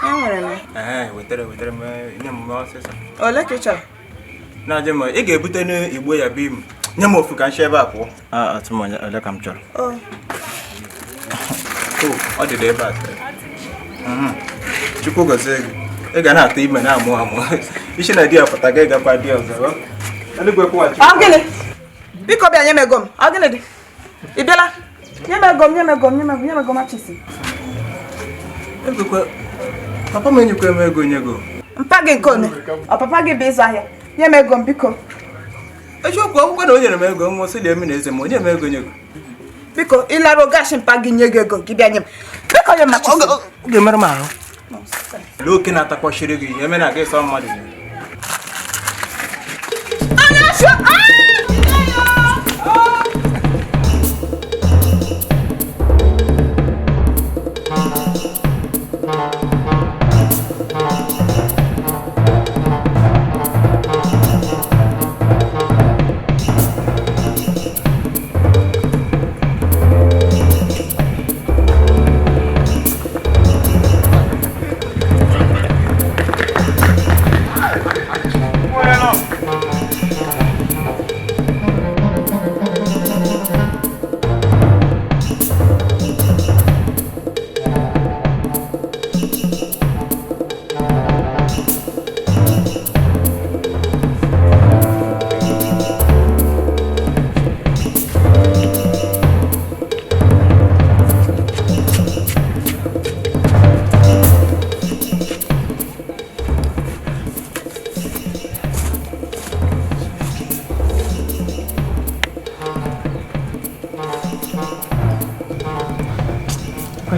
Enwere m. Ehe, wetere wetere m nye m ọsịsọ. Ole ka ị chọrọ? Na-ajụ m, ị ga-ebute n'igbo ya bi m. Nye m ofu ka m si ebe a pụọ. Atụmanya ole ka m chọrọ. O. Ọ dị ebe a. Chukwu gọzie gị. Ị ga na-atụ ime na-amụ amụ. Isi na di ya pụta ga ịgakwa di ọzọ. Eluigwe kwụghachi. Ọ gịnị? Biko bịa nye m ego m. Ọ gịnị dị? Ị bịala? Nye m ego m, nye m ego m, nye m ego m, nye m ego m achịsị. Ekwekwe. Papa m enyekwa m ego nye go. Mpa gị nke one. Ọ papa gị bụ ịzụ ahịa. Nye m ego m biko. Eziokwu akwụkwọ na o nyere m ego m sị lie m na eze m onye m ego nye go. Biko ị lara gashi mpa gị nye gị ego gị bịa nye m. Biko Biko nye m matches. Ọ ga-emerụ m ahụ. Lee oke na-atakwashiri gị ihe mere na gị sọ mmadụ.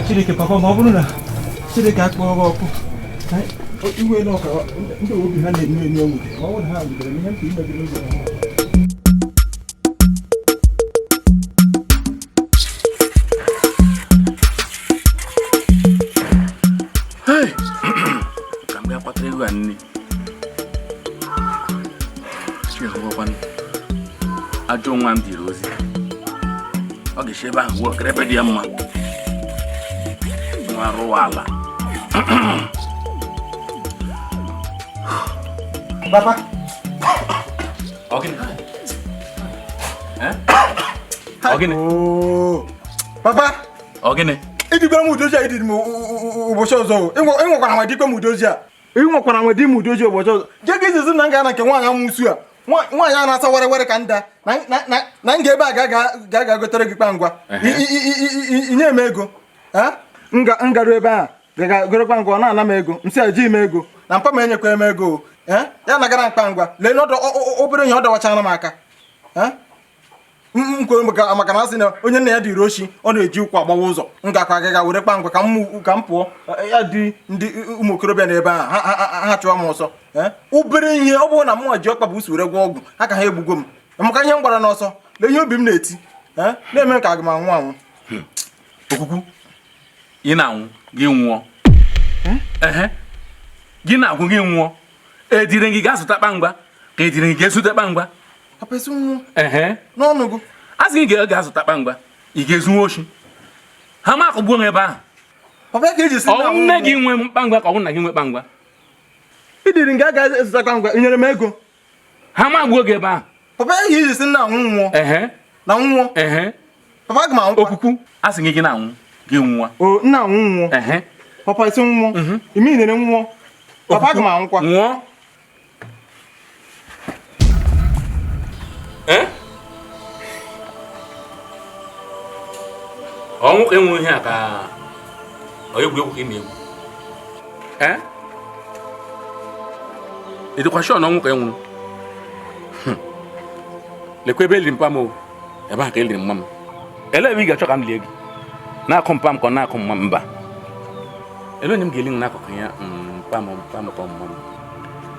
Chineke papa ma ọ bụrụ na Chineke akpọọ gị ọkụ iwe na ọka ndị obi ha na-enu enu enwutere ma ọ bụrụ na ha nwutere m ihe m ime gị n'ụzọ ha. Ka m gaa kwatara ego a nne chihụkwanụ ajọ nwa m dịrị ozi ọ ga-esi ebe ahụ wuo ebe dị ya mma nwa rụwa ala. Papa. Ọ gịnị? Ọ gịnị? Papa. Ọ gịnị? Idikwara m udozi a idiri m ụbọchị ọzọ. Ị nwekwara nwa dikwe m udozi a. Ị nwekwara nwa di m udozi ụbọchị ọzọ. Jee ka izizi na m gaa na nke nwaanyị amụsụ a. Nwaanyị a na-asa were were ka nda na m ga ebe a ga-aga gotere gị kpangwa. Inye m ego. M garuo ebe a gaga goro kpangwa ọ na-ana m ego. M sị a ji m ego. Na mpa m enyekwa m ego. Ya nagara mkpangwa. Lee n'ọdọ obere ihe ọ dọwachara m aka. M kwere maka na asị na onye nna ya dịrị oshi ọ na-eji ụkwụ agbawa ụzọ. M gakwa agaga were kpangwa ka m pụọ. Ya dị ndị ụmụ okorobịa n'ebe ahụ ha chụwa m ọsọ. Obere ihe ọ bụrụ na mụnwa ji ọkpa bụ uso were gwọ ọgwụ ha ka ha egbugo m. Maka ihe m gbara n'ọsọ lee ihe obi m na-eti na-eme ka aga m anwụ anwụ. Okwukwu ị na-anwụ gị nwụọ. Gị na-agwụ gị nwụọ. Edire gị ga-azụta kpangwa ka edire gị ga-ezute kpangwa. N'ọnụ gị. A sị gị ga-azụta kpangwa ị ga-ezu oshi. Ha ma akụgbuo ha ebe ahụ. Ọ nne gị nwe mkpangwa ka ọ bụ nna gị nwe kpangwa. Idiri nga ga-azụta kpangwa ị nyere m ego. Ha ma agbuo gị ebe ahụ. Papa ya iji sị na nwụọ. Na nwụọ. Papa aga m anwụ. Okwukwu a sị gị gị na-anwụ gị nwụọ. O nna anwụ nwụọ. Papa isi nwụọ. Imi nere nwụọ. Papa aga m anwụkwa. Nwụọ. Ọnwụ ka enwe ihe a ka ọ egwuregwu ka ị na-egwu. Ị dịkwa shọ na ọnwụ ka enwuru? Lekwa ebe eliri mpa m o, ebe a ka eliri mma m. Elee ebe ị ga-achọ ka m lie gị? Na-akụ mpa m ka ọ na-akụ mma m mba. Elee onye m ga-eli m n'akụkụ ya mpa m mpa m ka mma m.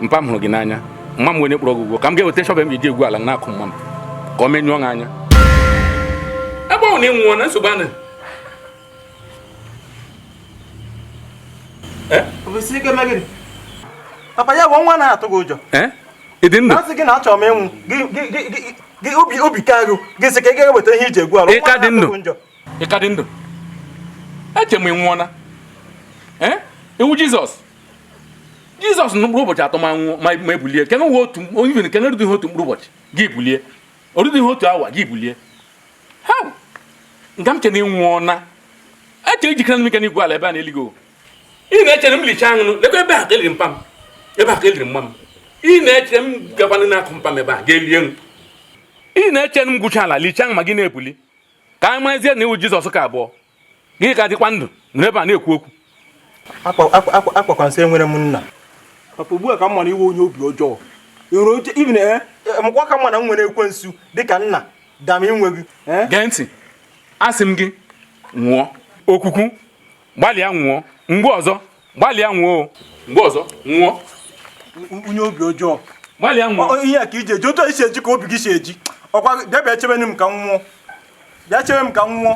Mpa m hụrụ gị n'anya. Mma m onye kpọrọ gị ụgwọ ka m ga-eweta shọvel m ga-eji egwu ala na-akụ mma m ka ọ menyụọ gị anya. Ebe ọ na ị nwụọ na nsogbu anụ. Papa ya bụ nwa na-atụ gị ụjọ. Ị dị ndụ? Asị gị na achọrọ m ịnwụ gị obi ka gị gị sị ka ị ga-eweta ihe iji egwu ala. Ị ka dị ndụ? Ị ka dị ndụ? Eche m ị nwụọna. Iwu Jizọs. Jizọs na mkpụrụ ụbọchị atọ ma nwụọ ma ebulie ke nwe otu onye ke nrụdị ihe otu mkpụrụ ụbọchị gị bulie orụdị ihe otu awa gị bulie. Ha nga m che na ị nwụọna. Eche ijikere m ike n'igwe ala ebe a na-eligo. Ị na-echere m lichaa aṅụnụ lekwa ebe a ka eliri mpa m ebe a ka eliri mma m. Ị na-echere m gakwanụ n'akụ mpa m ebe a ga-elie m. Ị na-echere m gwụcha ala lichaa ma gị na-ebuli ka anyị marazie na iwu Jizọs ka abụọ gị ka dịkwa ndụ n'ebe a na-ekwu okwu. Akpakwa nsị enwere m nna. Papa ugbu a ka m mara iwe onye obi ọjọọ. Mkwa ka mma na m nwere ekwensu dịka nna dam inwe gị. Gee ntị, asị m gị nwụọ. Okwukwu Gbalịa nwụọ. Mgbe ọzọ, gbalịa nwụọ. Mgbe ọzọ, nwụọ. Onye obi ọjọọ. Gbalịa nwụọ. Ihe a ka iji eji, otu a isi eji ka obi gị si eji. Ọkwa bịa bịa chebe m ka m nwụọ. Bịa chebe m ka m nwụọ.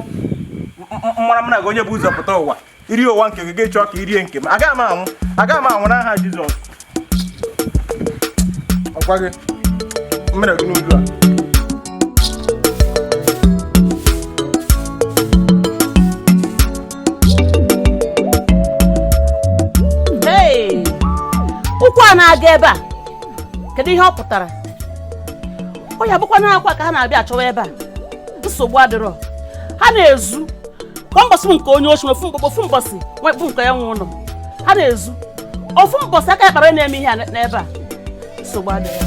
Mara m na gị onye bụ ụzọ pụta ụwa. Iri ụwa nke gị ga-echọ ka irie nke m. Agaghị m anwụ. Agaghị m anwụ n'aha Jizọs. Ọkwa gị mmere gị n'uju a. Hey! Ụkwụ a na-aga ebe a, kedu ihe ọ pụtara? Ọ ya bụkwa na akwa ka ha na-abịa achọwa ebe a. Nsogbu adịrọ. Ha na-ezu. Kwa mbọsị m nke onye ochi, ofu mbọsị bụ nke ya nwe ụlọ. Ha na-ezu. Ofu mbọsị aka ya kpara na-eme ihe a n'ebe a. Nsogbu adịrọ.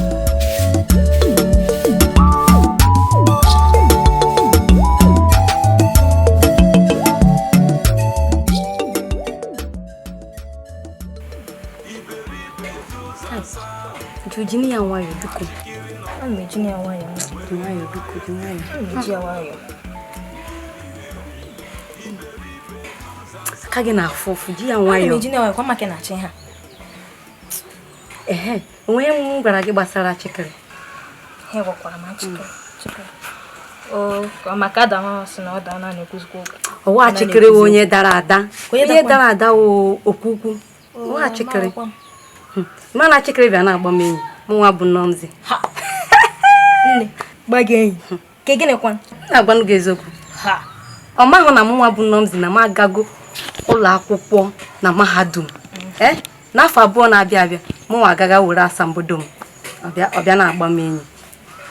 Jini ya nwayọ biko. Ana m eji ya nwayọ. Nwayọ biko, ji nwayọ. Ana m eji ya nwayọ. Aka gị na-afụ ụfụ, ji ya nwayọ. Ana m eji ya nwayọ kwa maka na-achị ha. Ehe, onwe m gwara gị gbasara achịkịrị. Ha gwakwara m achịkịrị. O, ka maka ada ha sị na ọ daa na na-ekwuzikwa ụka. Ọwa achịkịrị wụ onye dara ada. Onye dara ada wụ okwukwu. Ọwa achịkịrị. Mana achịkịrị bịa na-agba m enyi. Mụnwa bụ Nnamdi. Nne, gba gị enyi. Ke gịnị kwan? Na-agwanụ gị eziokwu. Ọ mahụ na mụnwa bụ Nnamdi na m agago ụlọ akwụkwọ na mahadum. N'afọ abụọ na-abịa abịa, mụnwa agaga were asambodo m. Ọ bịa na-agba m enyi.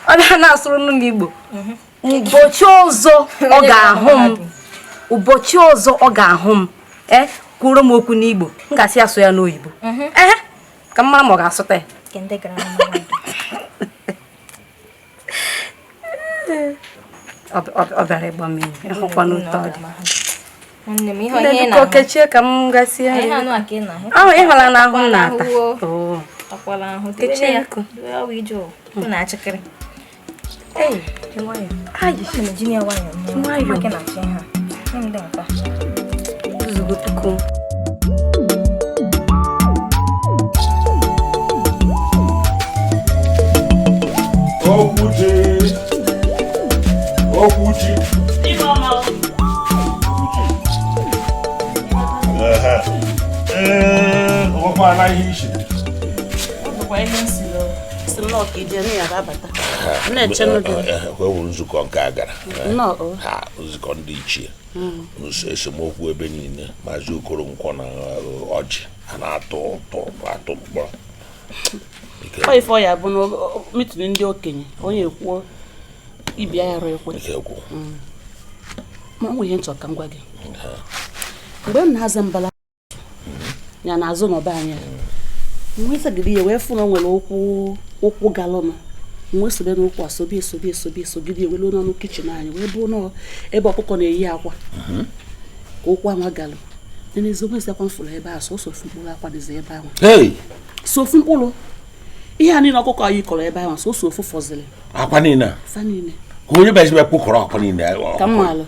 Ọ bịa na-asụrụ m Igbo. Ụbọchị ọzọ ọ ga-ahụ m. Ụbọchị ọzọ ọ ga-ahụ m. Kwuru m okwu n'Igbo. M ga-asị asụ ya n'oyibo. Ka m mara ma ọ ga-asụta ya. Ọ bịara ịgba m enyi, ịhụkwa n'ụtọ ọ dị. Nne biko kechie ka m gasị ya. Ahụ ịhụla na ahụ m na-ata. Kechie biko. Ozugbo biko. Okwuchi. Okwuchi. Ọkwa ihe isi. Ewu nzukọ nke a gara. Ha nzukọ ndị ichie. Esemokwu ebe niile. Maazị Okoronkwo na ọjị a na-atụ ụtụ atụ mkpọrọ. Ọ ife ọ ya bụ na mitini ndị okenye onye ekwuo ibia ya ekwe. Ma ọ nwe ihe nchọ ka m gwa gị. Mgbe m na-aza mbala ya na-azụ n'ọba anyị, nwe sagide ya wee fụ na o nwere ụkwụ galụnụ. Nwe sobe n'ụkwụ asobi esobi esobi esogide ewelu n'ọnụ kichin anyị wee bụ nọ ebe ọkụkọ na-eyi akwa ka ụkwụ anwa galụ. N'eziokwu esi akwa m fụrụ ebe a sọsọ ofu mkpụrụ akwa dịzi ebe ahụ. So ofu mkpụrụ ihe a niile ọkụkọ anyị kọrọ ebe ahụ sọsọ ofu fọziri. Akwa niile a? Fa niile. Ka onye bịa ezigbo kpụkọrọ akwa niile. Ka m malụ.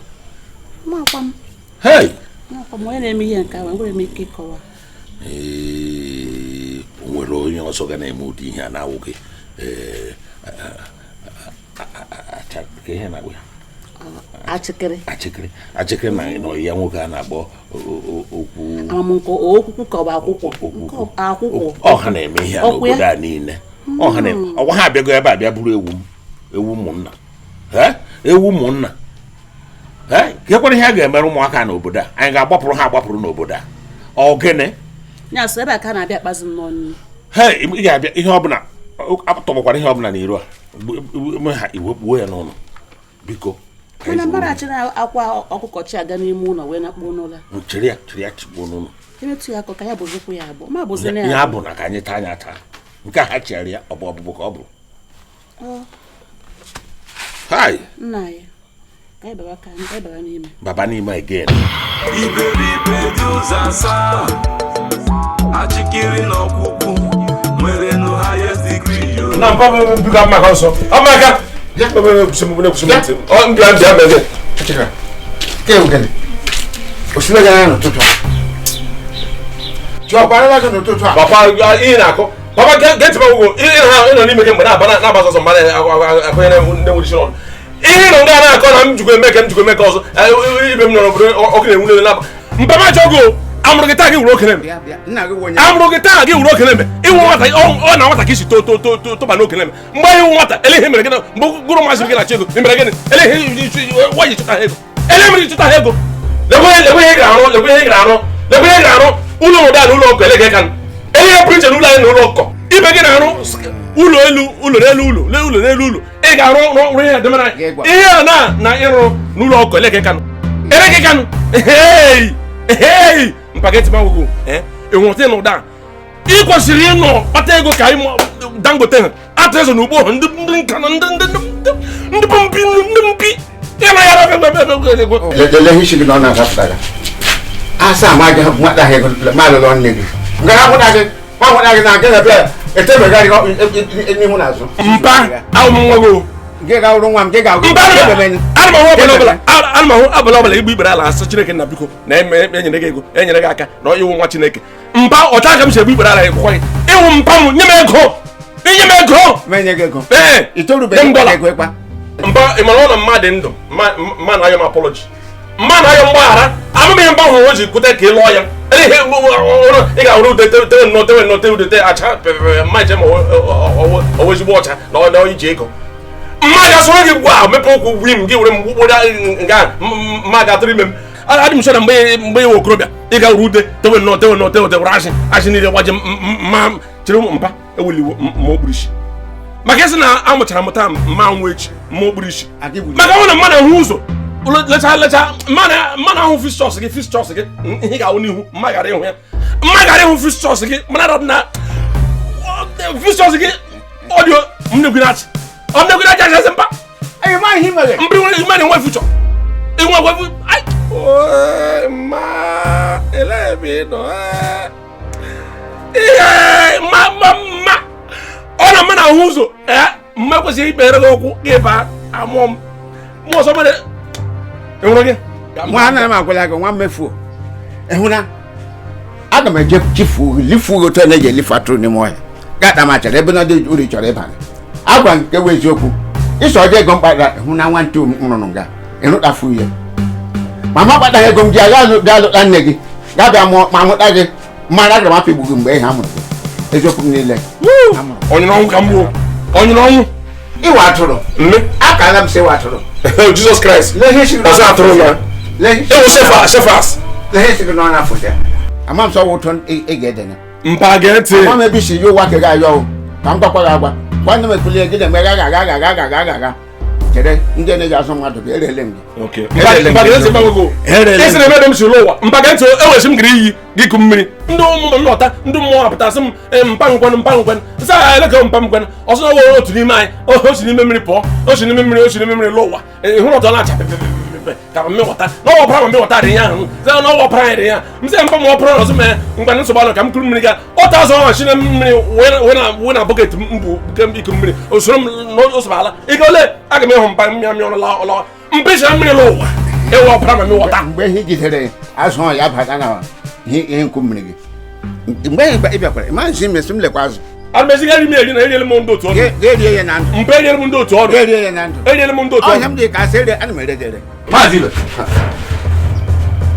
Ma akwa m. Hey! Ma akwa m onye na-eme ihe nke ahụ enwere m ike ịkọwa. Ee, o nwere onye ọzọ ga na-eme ụdị ihe a na-awụ gị. Ka ihe na-akpọ ya? Achịkịrị. Achịkịrị. Achịkịrị na ya nwoke a na-akpọ okwu. Amamnko okwukwu ka ọ bụ akwụkwọ. Akwụkwọ. Ọha na-eme ihe a n'obodo a niile. Ọha na-eme. Ọgwa ha abịago ebe a bịa buru ewu m. Ewu ụmụnna. Ewu ụmụnna. Ka ekwere ihe a ga-emere ụmụaka n'obodo a. Anyị ga-agbapụrụ ha agbapụrụ n'obodo a. Ọ gịnị? Ya so ebe a ka na-abịa akpazi m n'ọnụ. Hei, ị ga-abịa ihe ọbụla atọgbakwara ihe ọbụla n'iru a. Ha iwekpuo ya n'ụlọ. Biko. Mana mgbarachi na akwa ọkụkọ chi aga n'ime ụlọ wee nakpuo n'ụlọ. Chere ya chigbuo n'ụlọ. Emetụ ya akọ ka ya bụzikwu ya abụọ. Ma bụzi na ya. Ya bụ na ka anyị taa anya taa. Nke a ha chịara ya ọ bụ ọbụbụ ka ọ bụ. Hai. Nna ya. Ka anyị baba ka anyị baba n'ime. Baba n'ime again. Iberibe dị ụzọ asaa. Achịkiri na ọkpụkpụ nwere no highest degree yo. Na mpa m biko amaka ọsọ. Amaka. Ya Papa ihe na-akọ papa gee ntị magwụgwụ ihe nọ n'ime gị mgbe na-aba na-aba ọsọ mgbe na-akụnyere ndị nwere isi n'ọnụ ihe nọ nga na-akọ na m jikwa eme ka m jikwa eme ka ọzọ ibe m nọ n'obodo ọkụ na-enwu n'elu na-aba mpa m achọgo amụrụ gị taa gị wuru okene eme amụrụ gị taa gị wuru okene eme ịnwụ nwata ọ na nwata ka isi tụba n'okene eme mgbe ịnwụ nwata ele ihe mere gị mgbe gụrụ masị gị na chi ego mere gịnị ele ihe waji chụta ha ego ele mere chụta ha ego lekwe ihe ga-arụ lekwe ihe ga-arụ lekwe ihe ga-arụ ụlọ ụda na ụlọ ọkụ ele ga ka ele ihe pụrụ iche na ụlọ anyị na ụlọ ọkụ ibe gị na-arụ ụlọ elu ụlọ n'elu ụlọ ụlọ n'elu ụlọ ị ga-arụ ọrụ ihe edemere ihe a na na ịrụ n'ụlọ ọkụ ele kanụ ele kanụ hey hey mpageti magwụgwụ ịnwụta na ụda ị kwesịrị ịnọ kpata ego ka anyị Dangote ha atụ ezo n'ugbo ndị ndị nka na ndị ndị ndị mpi ndị mpi lele ihe gị nọ na-agapụtara asa amaghị nwata ha ego ma lụlọ nne gị ngara nwata gị nwa nwata gị na-aga na bịa etebegharị n'ihu na azụ mpa ahụ m nwa gị gị ga-awụrụ nwa m gị ga-awụ ana m ahụ abalị ọbụla igbu ikpere ala asị Chineke na biko na enyere gị ego enyere gị aka na ịwụ nwa Chineke mpa ọcha aka m si egbu ikpere ala ịkwụkwọ gị ịwụ mpa m nye m ego inye m ego menye gị ego ee itorubeghị ego ịkpa mpa ị mara ọ na mmadụ ndụ mma na ayọ m apology mma na ayọ mgbaghara amụghị mba hụrụ o ji kwute ka ị lụọ ya ihe ị ga-ahụrụ ude tewe nnọọ tewe nnọọ tewe ude acha mma nche ma ọwụ ezigbo ọcha na ọ iji ego mma ga-asọrọ gị gwa mepe ụkwụ gwi m gị were m gbukporo nga mma ga-atụrụ ime m adị m sọ na mgbe mgbe okorobịa ị ga-ahụrụ ude tewe nnọọ tewe nnọọ tewe were ashị ashị niile gbaji mma chere mpa eweliwo ma okpuru isi maka ịsị na amụchara mụta mma nwa echi mma okpuru isi maka ọ na mmadụ ahụ ụzọ lecha lecha mmanụ ahụ fish gị fish gị ihe ga-ahụ n'ihu mma ghara ịhụ ya mma ghara ịhụ fish gị mana na fish gị ọ dị mmegwirachi ọ mmegwirachi achasị mpa mba nwere mmadụ nwe fuchọ inwe nwe ma ele ebe ị nọ ihe ma ma ma ọ na mmanụ ahụ ụzọ ee mma kwesịrị ikpere gị ụkwụ gị baa amụọ m mmụọ ọzọ mere nwa anaghị m agwala gị nwa mmefu ịhụna aga m eje chifu lifu otu a na-eji elifu atụrụ n'ime ọhịa gata m achara ebe na dị uru chọrọ ịba agwa nke bụ eziokwu ịsọ ọjọọ ego mkpata hụ na nwantị m rụrụ nga ịrụtafu ya mama kpataghị ego m ji aga bịa lụta nne gị ga bịa mụọ ma mụta gị mara aga m afọ igbu gị mgbe ihe a mụrụ gị eziokwu m niile onye n'ọnwụ ka m gbuo onye n'ọnwụ ịwa atụrụ akala m sị ịwa atụrụ Jesus Christ ọzọ atụrụ na ewu shefas shefas ama m sọ wụ ụtọ ị ga-edena mpa gee ntị ama m ebe isi yi ụwa ka gị ayọ ka m gwakwa gị agwa gwa nne m ekwulie gị na-eme gaga gaga gaga gaga gaga chere ndị na-eji azụ mmadụ gị erele m gị esi na ebe m si ụwa mpa gee ntị ewesi m gịrị iyi gị kụ mmiri ndị ụmụ m nọta ndị mmụọ apụta sị m mpa nkwenụ mpa nkwenụ nsị agha eleka mpa nkwenụ ọsọ na ọwụ otu n'ime anyị o si n'ime mmiri pụọ o si n'ime mmiri o si n'ime mmiri lụọ ụwa ịhụrụ ọtọ na-acha pepepepepe ka mmewọta na ọwọ ọbara ma mmewọta dị ya ahụ sị na ọwọ ọbara anyị dị ya m sị mpa m ọbara ọzọ mee ngwa nsogbu anụ ka m kuru mmiri ga ọta azụ ọnwa si na mmiri wee na bọket mbụ iku mmiri osoro m n'osobala ike ole aga m ịhụ mpa mmịa mmịa ọrụ lọwa mpịsị na mmiri lụọ ụwa ewu ọbara ma mmewọta mgbe ihe jidere azụ ya bata na ihe nku mmiri gị mgbe ị bịakwara ma nzi mesị m lekwa azụ ana m ezigara m eri na eriele m ndị otu ọrụ ga-erie ya na ndụ mpa eriele m ndị otu ọrụ ga-erie ya na ndụ eriele m ndị otu ọrụ ọhịa m dị ka asị ere ana m ere ere Maazị Ibe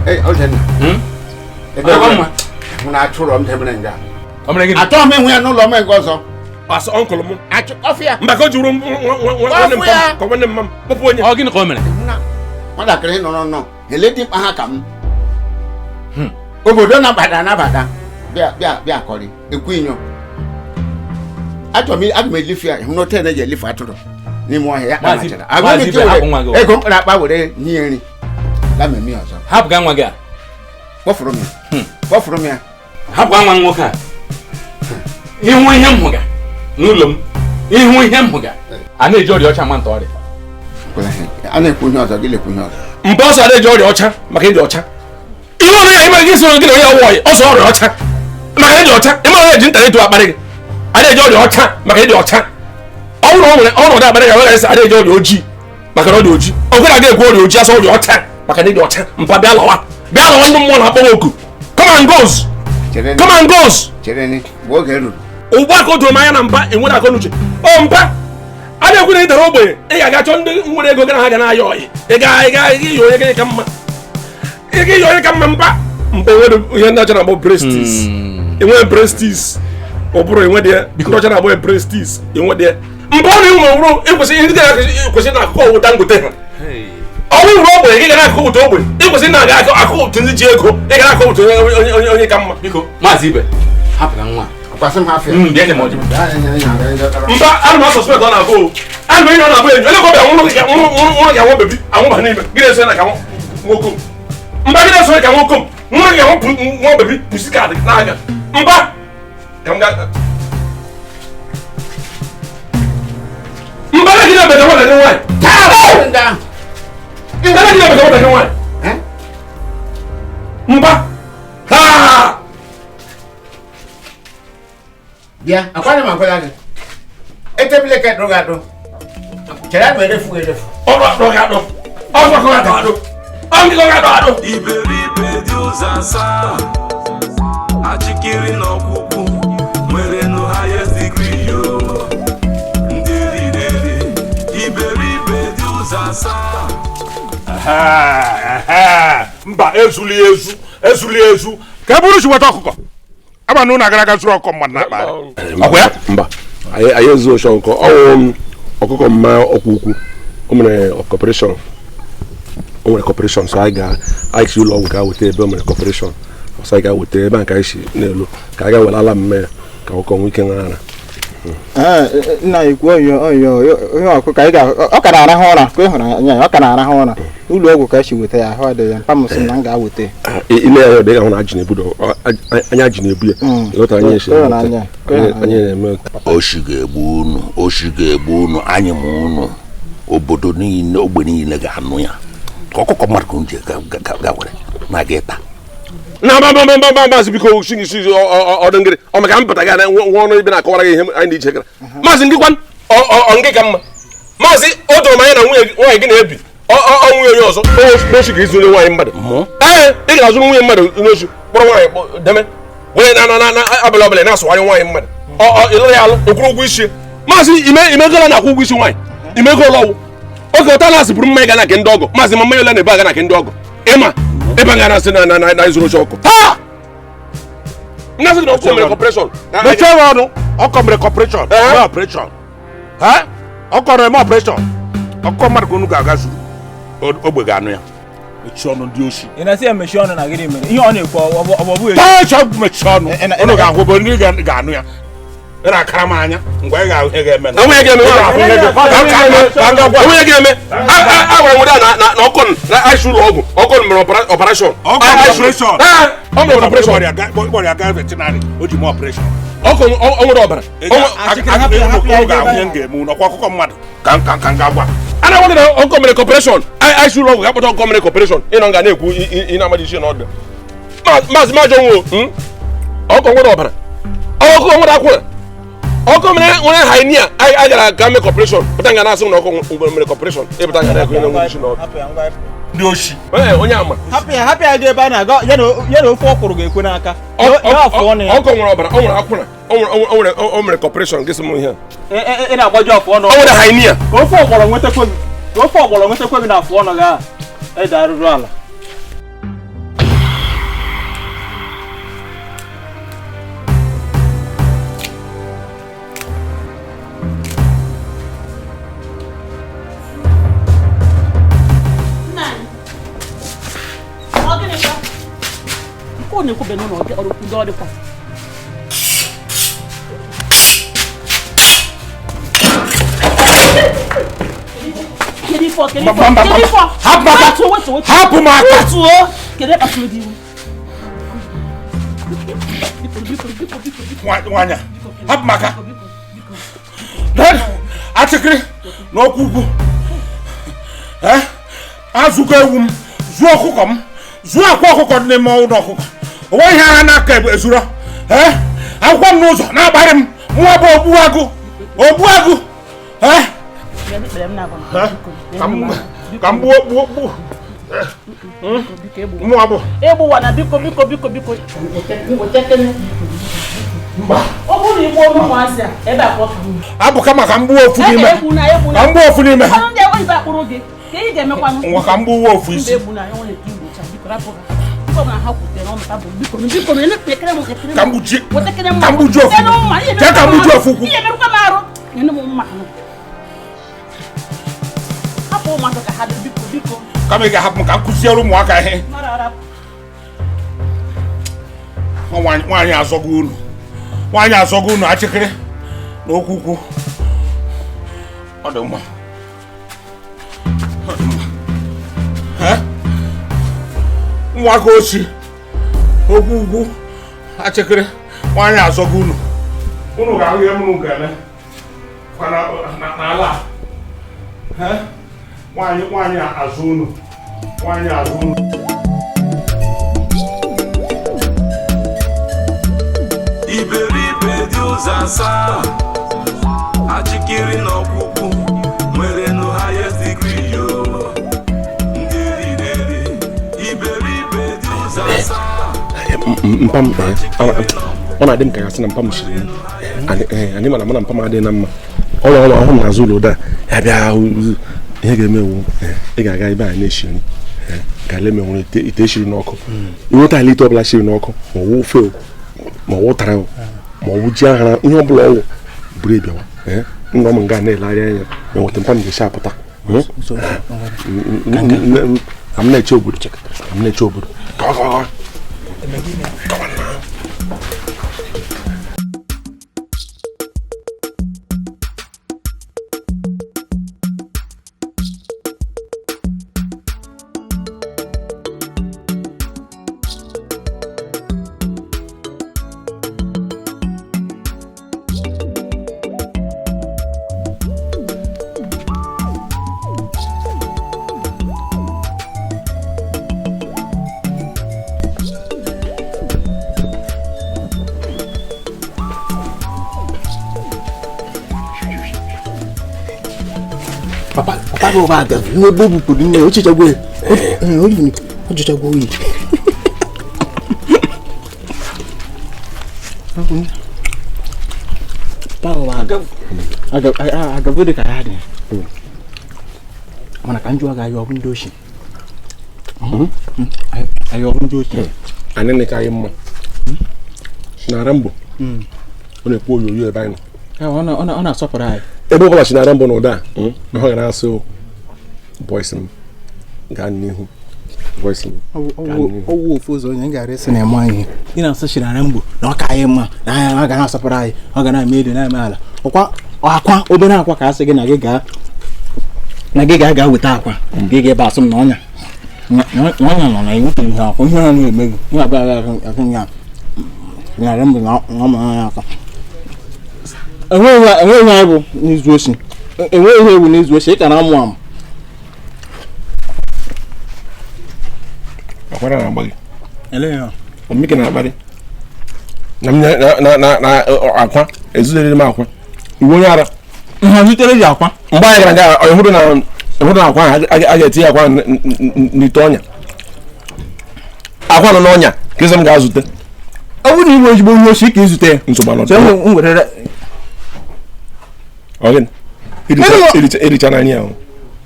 ee Ojenna ebe mụ na atụrụ m debere nga achọghị m ịhụ ya n'ụlọ m nke ọzọ asị ọnkụl m ọfịa mba ka o juru nwanne m ka nwanne m m kpọpụ onye ọ gịnị ka o mere nwatakịrị nọrọ nọ ele dị mkpa ha ka m obodo nabata anabata bịa bịa bịa kọrị ekwu inyo achọrọ m aga m elifu ya hụ na otu na-eji elifu atụrụ n'ime ọhịa ya kpamachara ego mkpara akpa were nye ya nri la mmemme ọzọ hapụ ga nwa gị a kpọfụrụ m ya kpọfụrụ m ya hapụ ga nwa nwoke a ịhụ ihe m hụga n'ụlọ m ịhụ ihe m hụga a na-eji ọrịa ọcha ma nta ọrịa a na-ekwu ihe ọzọ gị lekwu ihe ọzọ mba ọsọ a na-eji ọrịa ọcha maka ịdị ọcha ihe ọrụ ya ịmara gị soro gị na onye ọwụ ọyị ọsọ ọrịa ọcha maka ịdị ọcha ịmara onye ji nta etu akparị gị a na-eji ọrịa ọcha maka ịdị ọcha ọ bụrụ nwere ọnọdụ akparị gị nwere a na-eji ọrịa ojii maka na ọ dị ojii ọ gwara gị ekwu ọrịa ojii asọ ọrịa ọcha maka na ịdị ọcha mpa bịa lọwa bịa lọwa ndị mmụọ na-akpọ oku come and goes Come and goes. Chere ni mgbe oge ruru. Ugbu a ka o doro m anya na mba enwere akọ n'uche. Ọ mba a na-ekwu na ị dara ogbenye, ị ga-aga chọọ ndị nwere ego gara ha ga na-ayọ ọyị. Ị ga iyi onye gị ka mma. Ị ga-iyi onye ka mma mba. Mba enwere ihe ndị ọcha na-akpọ prestige. Enwere prestige. Ọ bụrụ enwe dị ya, ndị ọcha na-akpọ prestige, enwe dị ya. Mba ọ na-enwe nwụrụ ịkwesị ihe ndị ga-ekwesị na akụkọ ọwụ Dangote ha. Ọ bụrụ ogbenye gị ga na-akụ ụtọ ogbenye, ịkwesị na aga akụ ụtọ ndị ji ego, ị ga na-akụ ụtọ onye ka mma. Biko, Maazị Ibe, hapụ na nwa. Kwasị m hafịa. Bịa nye m ọjị. Mba, ana m asọspekt ọ na-abụ. Ana m enyi ọ na-abụ enyi. Onye ka ọ bịa nwụrụ gị anwụ bebi, anwụba n'ime. Gị na-eso na ka nwoke m. Mba, gị na-eso ka nwoke m. Nwụrụ gị anwụ nwa bebi, pusi kaadị n'aka. Mba, ka m gaa. Mba, gị na-ebete nwata gị nwaanyị. Mba, gị na-ebete nwata gị nwaanyị. Mba, ha! Bịa, akwara m akwara gị. Etebile ka dụ ga-adụ. Chere m erefu erefu. Ọrụ adụ ga-adụ. Ọrụ akụ ga-adụ adụ. Ọrụ nkịkọ ga-adụ adụ. Iberibe dị ụzọ asaa. Achịkiri na ọkwụkwụ nwere nụ highest degree yo. Ndị riri iberibe dị ụzọ asaa. Mba, ezuli ezu, ezuli ezu. Ka e buru si weta ọkụkọ. Ama na unu agara aga zụrụ ọkụkọ mmadụ na-akpa. Ọkwa ya? Mba. Anyị ezu oshi ọkụkọ. Ọwụ ọkụkọ mma ọkwa ukwu. O mere corporation. O nwere corporation, so anyị ga si ụlọ ọgwụ ga weta ebe o mere corporation. Ọsọ anyị ga weta ebe a ka anyị si n'elu ka anyị ga were ala mme ya ka ọkụkọ nwee ike ṅara ara. Nna ikwu onyo onye ọkụkọ anyị ga ọ ka na-arahụ ụra ka ị hụrụ anya ya ọ ka na-arahụ ụra ụlọ ọgwụ ka esi weta ya ahụ adịghị ya mpa m sị na m ga-aweta ya. Ile ya dị ga-ahụ na ajị na-ebu anya ajị na-ebu ya ịghọta anya esi anya na-eme. Oshi ga-egbu unu, oshi ga-egbu unu, anyị ma unu, obodo niile, ogbe niile ga-anụ ya. Ka ọkụkọ mmadụ ka nje ga were na ga ịta. Na mba mba mba mba maazị biko si si ọdụ ngịrị ọ maka m pụta ga nwa ọnụ ibe na-akọwara gị ihe anyị na-iche gara. Maazị ngị kwan ọ ngị ka mma. Maazị o doro m anya na nwunye nwaanyị gị na-ebi ọ nwunye onye ọzọ n'oshi ga izu onye nwaanyị mmadụ. Ee, ị ga-azụrụ nwunye mmadụ n'oshi kpọrọ nwaanyị deme wee na na na abalị ọbụla na-asụgharị nwaanyị mmadụ. Ọ ịlụrụ ya alụ okwuru ụgwọ isi. Maazị imegola na-akwụ ụgwọ isi nwaanyị imegola ọwụ oge ụta na-asị bụrụ mmanya ga na nke ndị ọgọ. Maazị ma mmanya ole na-ebu aga na nke ndị ọgọ ịma ebe nga na-asị na na na ịzụrụ oche ọkụ. Nna sị na ọkụ mere corporation. Mechie ọnụ, ọkọ mere corporation, mee operation. Ọkọ na-eme operation. Ọkọ mmadụ ka unu ga-aga zuru ogbe ga-anụ ya. Mechie ọnụ ndị oshi. Ị na-asị ya mechie ọnụ na gịnị mere? Ihe ọ na-ekwu ọ bụ echi. Mechie ọnụ. Unu ga-ahụ bụ ndị ga-anụ ya. Ị na-akara m anya ngwa ị ga-ahụ ihe ga-eme. Onwe ga-eme. Onwe ga-eme. A gwara m na ọkụ na aịsị ụlọ ọgwụ ọkụ mere operation. Operation. Ọ mere operation. Kpọrọ ya gaa veterinary o ji mee operation. Ọkụ ọ nwere ọbara. Ọ ga-ahụ ihe m ga-eme ọkwa ọkụkọ mmadụ ka ka m ga-agwa. A na-agwa gị na ọkụ mere corporation. Aịsị ụlọ ọgwụ ga-akpọta ọkụ mere corporation. Ị nọ nga na-ekwu ị na-amadị isi n'ọdụ. Maazị Majọ nwụọ ọkụ nwere ọbara. Ọkụ nwere akwụna. Ọkụ mere nwere hainia a gara aga mee corporation pụta nga na-asị na ọkụ mere corporation ịpụta nga na-ekwu na nwere isi n'ọdụ. Ndị oshi. Onye ama. Hapụ ya dị ebe a na-aga ya na ofe ọkwụrụ ga-ekwe n'aka. Ọkụ nwere ọbara, ọ nwere akwụna, o mere corporation gị sị m ihe a. Ị na-agbaju afụ ọnụ. O nwere hainia. Ka ofe ọgbọrọ nwetakwa gị. Ka ofe ọgbọrọ nwetakwa gị na afụ ọnụ gị a. Ede arụrụ ala. Ọ na-ekwube n'ụlọ ọrụ kwudo ọ dịkwa. Hapụ m aka. Nwanyị hapụ m aka. Achịkịrị na ọkụ ugwu. Azụgo ewu m, zụọ ọkụkọ m, zụọ akwa ọkụkọ dị n'ime ụlọ ọkụkọ. Onwe ihe agha n'aka ezuro. Akwụkwọ m n'ụzọ na-agbarị m nwa bụ ogbuagụ ogbuagụ. Ka m gbuo gbuo gbuo Mụ abụ. Egbuwana biko biko biko biko. Mba. Ọ bụrụ na igbuo ụmụazị a ebe a ka ọ ka mma. Abụ kama ka m gbuo ofu n'ime. Ka m gbuo ofu n'ime ha. Ndị oyibo akpụrụ gị. Ka ị ga-emekwanụ. Ngwa ka m gbuo ofu isi. Mba egbuna ya nwere ike igbocha biko rapụ ha. Biko na ha kwutere ọnụ tabụ biko biko na ekere m ekere m. Ka m gbuchie. Wetekere mma. Ka m gbuchie ofu. Jee ka m gbuchie ofu ukwu. Ihe merụkwa m arụ. Nyere m mma. Hapụ ụmụaka ka ha dị biko biko. Kama ị ga-ahapụ m ka m kụziere ụmụaka ihe. Nwaanyị azọgo unu. Nwaanyị azọgo unu achịkịrị na okwu ukwu. Ọ dị mma. Ụmụaka ochi okwu ukwu achịkịrị nwaanyị azọgo unu. Unu ga-ahụ ihe m ga-eme n'ala a. Nwaanyị azụ unu. Nwaanyị azụ unu. Iberibe dị ụzọ asaa achịkiri na ọkpụkpụ nwere no highest degree yo ndị riri iberibe dị ụzọ asaa. Mpam ọ na-adị m ka ya sị na mpam shiri anyị mana mụ na mpam adịghị na mma. Ọrụ ọrụ ọhụrụ n'azụ ụlọ ụda ya bịa ihe ga-eme ewu ị ga-aga ebe a na-eshi nri ga le menwere ite eshiri n'ọkụ ịnweta ala ite ọbụla shiri n'ọkụ ma ọwụ ofe ma ọwụ tara ma ọwụ ji aghara ihe ọbụla ọwụ buru ịbịawa nna m nga na-elegharị anya ma nweta mpam ga-esi apụta ka m na-eche obodo ka m na-eche obodo Mana ka njụ aga ayọ ndị oshi. Ayọ ndị oshi. Anyị na-eka anyị mma. Sinarambo. Ọ na-ekwu oyoyo ebe anyị nọ. Ọ na-asọpụrụ anyị. Ebe ọ bụla Sinarambo na ụda na ọ ga na-asụ voice m gaa n'ihu voice m. Ọwụ ofu ụzọ onye gara esi na-eme anyị. Ị na-asụ Sinarambo na ọ ka anyị mma na anyị ọ ga na-asọpụrụ anyị ọ ga na-eme elu na-eme ala. Ọkwa akwa obere akwa ka asị gị na gị gaa na gị ga-aga weta akwa gị ga ebe asụ m na ọnya ọnya nọ na iwu ihe akwa ihe ọ na-eme gị nwa abịa akụ ya Sinarambo na ọ ma ya aka. Enweghị anyị bụ n'izu oshi. Enweghị ihe ewu n'izu oshi ị ka na-amụ amụ. Akwara na-agba gị. Omike na-akparị. Na na akwa ezuzere m akwa. Iwu onye ara. Nha zutere ji akwa. Mgbe anyị gara nga ịhụrụ na akwa ahụ a ga-etinye akwa n'ite ọnya. Akwa nọ n'ọnya ka eze m ga-azute. Ọ bụrụ na iwe ezigbo onye oshi ka izute ya. Nsogbu anọ. Ọ gịnị? Ericha n'anya ahụ.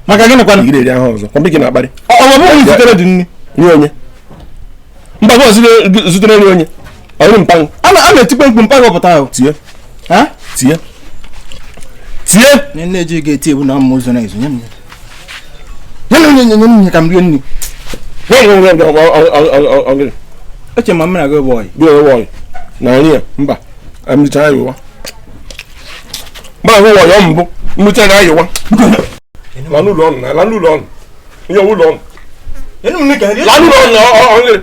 Maka gịnị kwanụ? Ị ga-eri ahụ ọzọ. Kwa gị na-akparị. Ọ bụ onye zutere dị nri. Nye onye. Mba gị zutere nri onye. Ọ bụrụ mpa. A na-etikwe mkpu mpa gị ọpụta ahụ. Tie. Tie. Tie. Nye nne ji ga-eti ebu na mma ụzọ na-ezu nye m. Nye nye nye ka m rie nri. Eche ma m na gị bụ ọyị. Gị bụ ọyị. Na nri ya mba. Emechaa ya ụwa. Mba ahụ wọyọ mbụ mmecha na ayịwa. La n'ụlọ ọnụ na la n'ụlọ ọnụ. Nye ụlọ ọnụ. La n'ụlọ ọnụ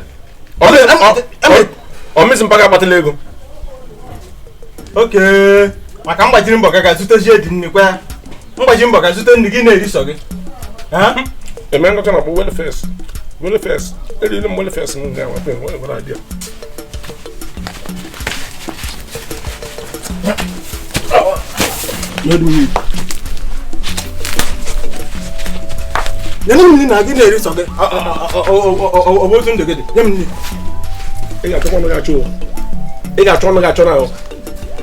ọ ọ mesi mpaga akpatala ego. Oke maka mgbajiri mbọ ka ga-azụtezie dị nri kwa. Mgbaji mbọ ka zute nri gị na-eri sọ gị. Eme ngọcha na bụ welfes. Welfes. Eriri m welfes m ga-enweta nwere adịa. Nye m nri na gị na-eri sọ gị. Ọ bụ otu ndụ gị dị. Nye m nri. Ị ga-achọkwa ọnụ gị achọ o. Ị ga-achọ ọnụ gị achọ na o.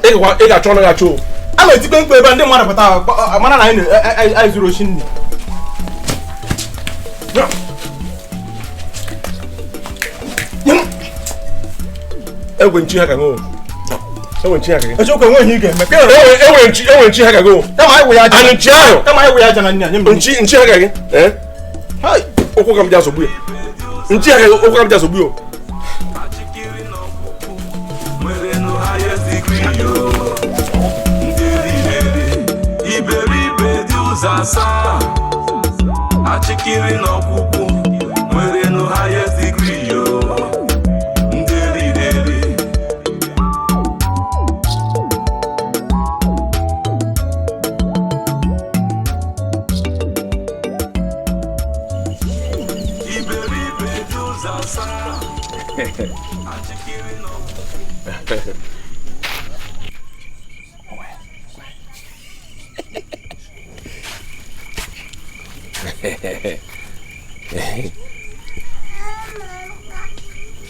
Ị ga-achọ ọnụ gị achọ o. A na-etikpe mkpu ebe ndị mmadụ pụta mara na anyị zuru oshi nri. Egwe nchi ha ka gị. Enwe nchi ha ka gị. Eziokwu enweghị ihe ị ga-eme. Enwe nchi ha ka gị. Kama anyị wụ ya aja. Anụ nchi ahụ. Kama anyị wụ ya aja na nri a, nye m nri. Nchi ha ka gị. Eh? Ụkwụ ka m ji asọgbu ya. Nchi ha ka gị, ụkwụ ka m ji asọgbu ya. Iberibe dị ụzọ asaa achịkiri n'ọkpụkpụ nwere no highest degree yo nderideri. Iberibe dị ụzọ asaa achịkiri n'ọkpụkpụ.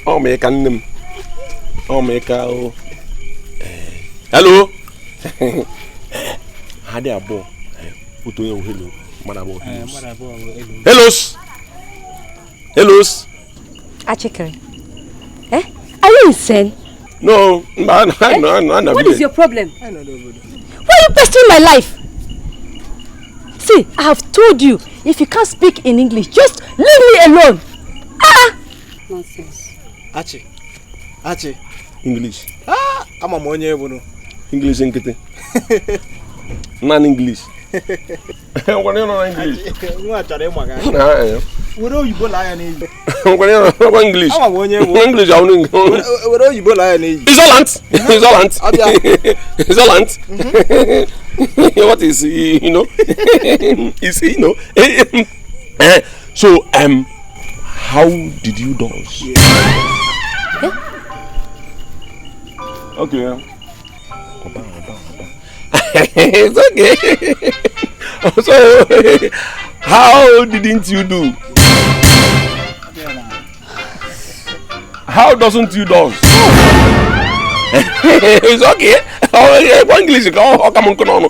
Ọ ma ịka nne m. Ọ ma ịka o. Hello. Ha dị abụọ. Otu onye wụ hello, mmadụ abụọ hellos. Hellos. Achịkịrị. Eh? Are you insane? No, no, no, no, no. What is your problem? Why are you pestering my life? See, I have told you, if you can't speak in English, just leave me alone. Ah! Nonsense. Achi. Achi. English. Ah, ama m onye ebunu. English nkịtị. Naanị English. Ngwana ịnọ na English. Nwa chọrọ ịma gị. Na ya. Were oyibo laa ya n'iyi. Ngwana ịnọ na English. Ama m onye ebu. English ahụ English. Were oyibo laa ya n'iyi. Isolant. Isolant. Isolant. What is, you know? Is, you know? So, how did you dance? Yeah. Okay. Oba, oba, oba. It's okay. So, how didn't you do? How doesn't you dance? It's okay. English, come on, no.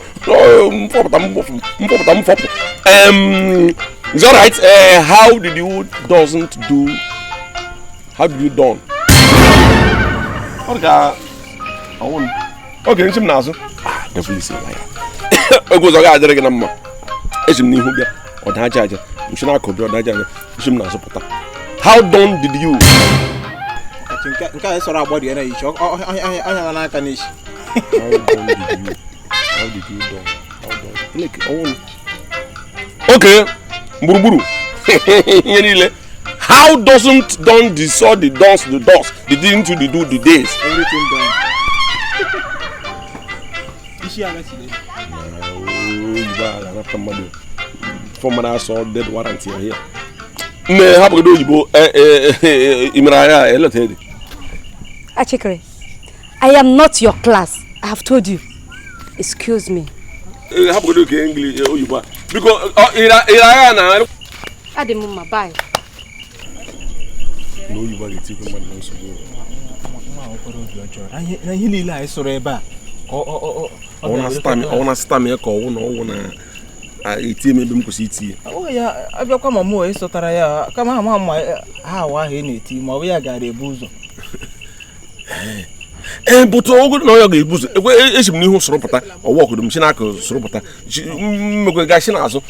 It's all right. How did you doesn't do? How did you done? Okay, I want. Okay, nchim nazo. Ah, definitely say liar. Ogo zo ga adere gị na mma. Eji m n'ihu bịa. Ọ da aja aja. Nchi na akọ bịa ọ da aja aja. Nchi m nazo pụta. How done did you? Nke a sọrọ agbọrọ ya na ichi. Ọ n'aka n'isi. How done did you? How did you done? How done? Like, I want. Okay, gburugburu. Ihe niile. How doesn't done the saw the dance the dust the didn't to the do the days? Everything done. Isi aga sile. Oyibo ala napụta mmadụ. Fọmara asọ dead warranty ya here. Nne hapụgodo oyibo imere anya eleta ede. Achịkịrị, I am not your class. I have told you. Excuse me. Hapụgodo ke English oyibo a. Biko ire agha na. Adị m mma, bye. Na oyibo a ga-etikwa mmadụ na nsogbu. Na ihe niile anyị sụrụ ebe a. Ọ na-asịta m ya ka ọwụ na ọwụ na etinye m ebe m kwesịrị itinye. Ọ ya abịakwa ma mụ ịsụtara ya kama ama ma ha awa ahụ ị na-eti ma ọ bụ ya gara ebu ụzọ. Ee, bụtụ ogo na ọ ga-ebu ụzọ. Esi m n'ihu sụrụ pụta, ọwa ọkụrụ m si n'akụ sụrụ pụta, mmekwe ga si n'azụ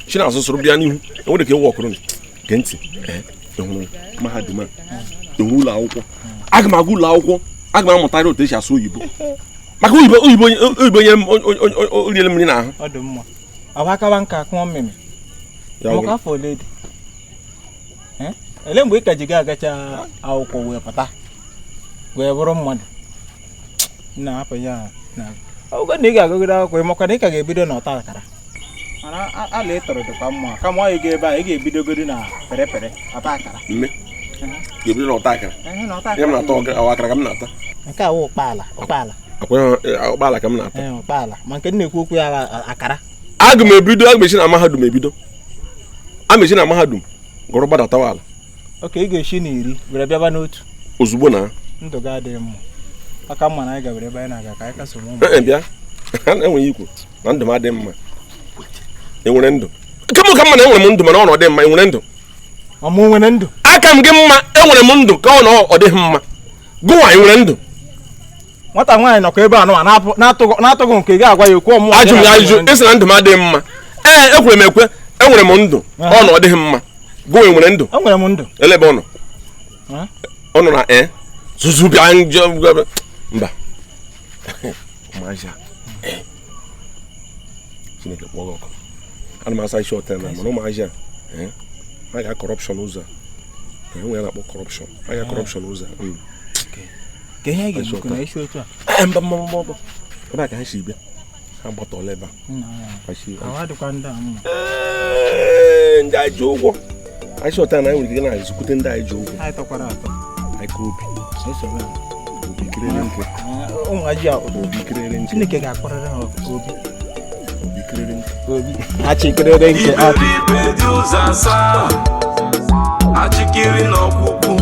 sụrụ bịa n'ihu. Enwere ka ewe ọkụrụ m. Gee ntị, ịhụrụ mahadum a, ịhụrụ ụlọ akwụkwọ. Aga m aga ụlọ akwụkwọ, aga m amụtarị otu esi asụ oyibo. Maka oyibo onye m oriele mmiri n'ahụ. Ọ dị mma. Ọ akawa nka kụọ mmemme. Maka afọ ole dị? Ele mgbe ị ka ji ga-agacha akwụkwọ wee pụta wee bụrụ mmadụ na-apụ ya na ogo na ị ga-agụgide akwụkwọ maka na ị ka ga-ebido n'ọta akara. Mana ala ị tọrọ dịkwa mma kama ọ ga ebe a ị ga-ebidogodi na pere pere ọta akara. Mme ga-ebido n'ọta akara. Ihe m na-ata akara ka m na-ata. Nke a wụ ụkpala ụkpala. Ụkpala ka m na-ata. Ụkpala ma nke m na-ekwu okwu ya akara. Aga m ebido, aga m esi na mahadum ebido. Ameji na mahadum gụrụ gbadatawa ala. Oke ị ga-esi na 10 were bịaba n'otu. Ozugbo na ndụ gị adịghị mma. Aka mma na anyị gawere ebe anyị na-aga ka anyị ka soro ụmụ. Bịa enweghị ikwu na ndụ m adịghị mma. Enwere ndụ nke m ka mma na enwere m ndụ mana ọ nọ dị mma. Enwere ndụ ọmụ nwere ndụ aka m gị mma. Enwere m ndụ ka ọ nọ ọ dịghị mma. Gụnwa enwere ndụ. Nwata nwaanyị nọkwa ebe a nọ na-atụghị nke gị agwa ya okwu ọmụmụ. Ajụ m ya ajụjụ ị sị na ndụ m adịghị mma. Ee, ekwere m ekwe, enwere m ndụ ọ nọ ọ dịghị mma. Gụnwa enwere ndụ. Enwere m ndụ. Ele ebe ọ nọ? Ọ nọ na zuzu bịa njọ mba. Ụmụazị a Chineke kpọọ gị ọkụ. Ana m asa isi ọta na mana ụmụazị a ha ga kọrọpshọn ụzọ a. Enwe ya na-akpọ kọrọpshọn. Ha ga kọrọpshọn ụzọ a. Ka ihe ga-emekwu na isi otu a. Mba mba mba mba. Ebe a ka ha si bịa. Ha gbatọọla ebe a. Ndị anyị ji ụgwọ. Anyị si ọta na anyị nwere ike na-ezukwute ndị anyị ji ụgwọ. Anyị tọkwara atọ. Anyị ka obi. Obi kirere nke. Ụmụazị a obi kirere nke. Chineke ga-akpọrịrị ha obi. Obi kirere nke. Obi. Achịkịrịrị nke. Iberibe dị ụzọ asaa. Achịkịrị na ọkpụkpụ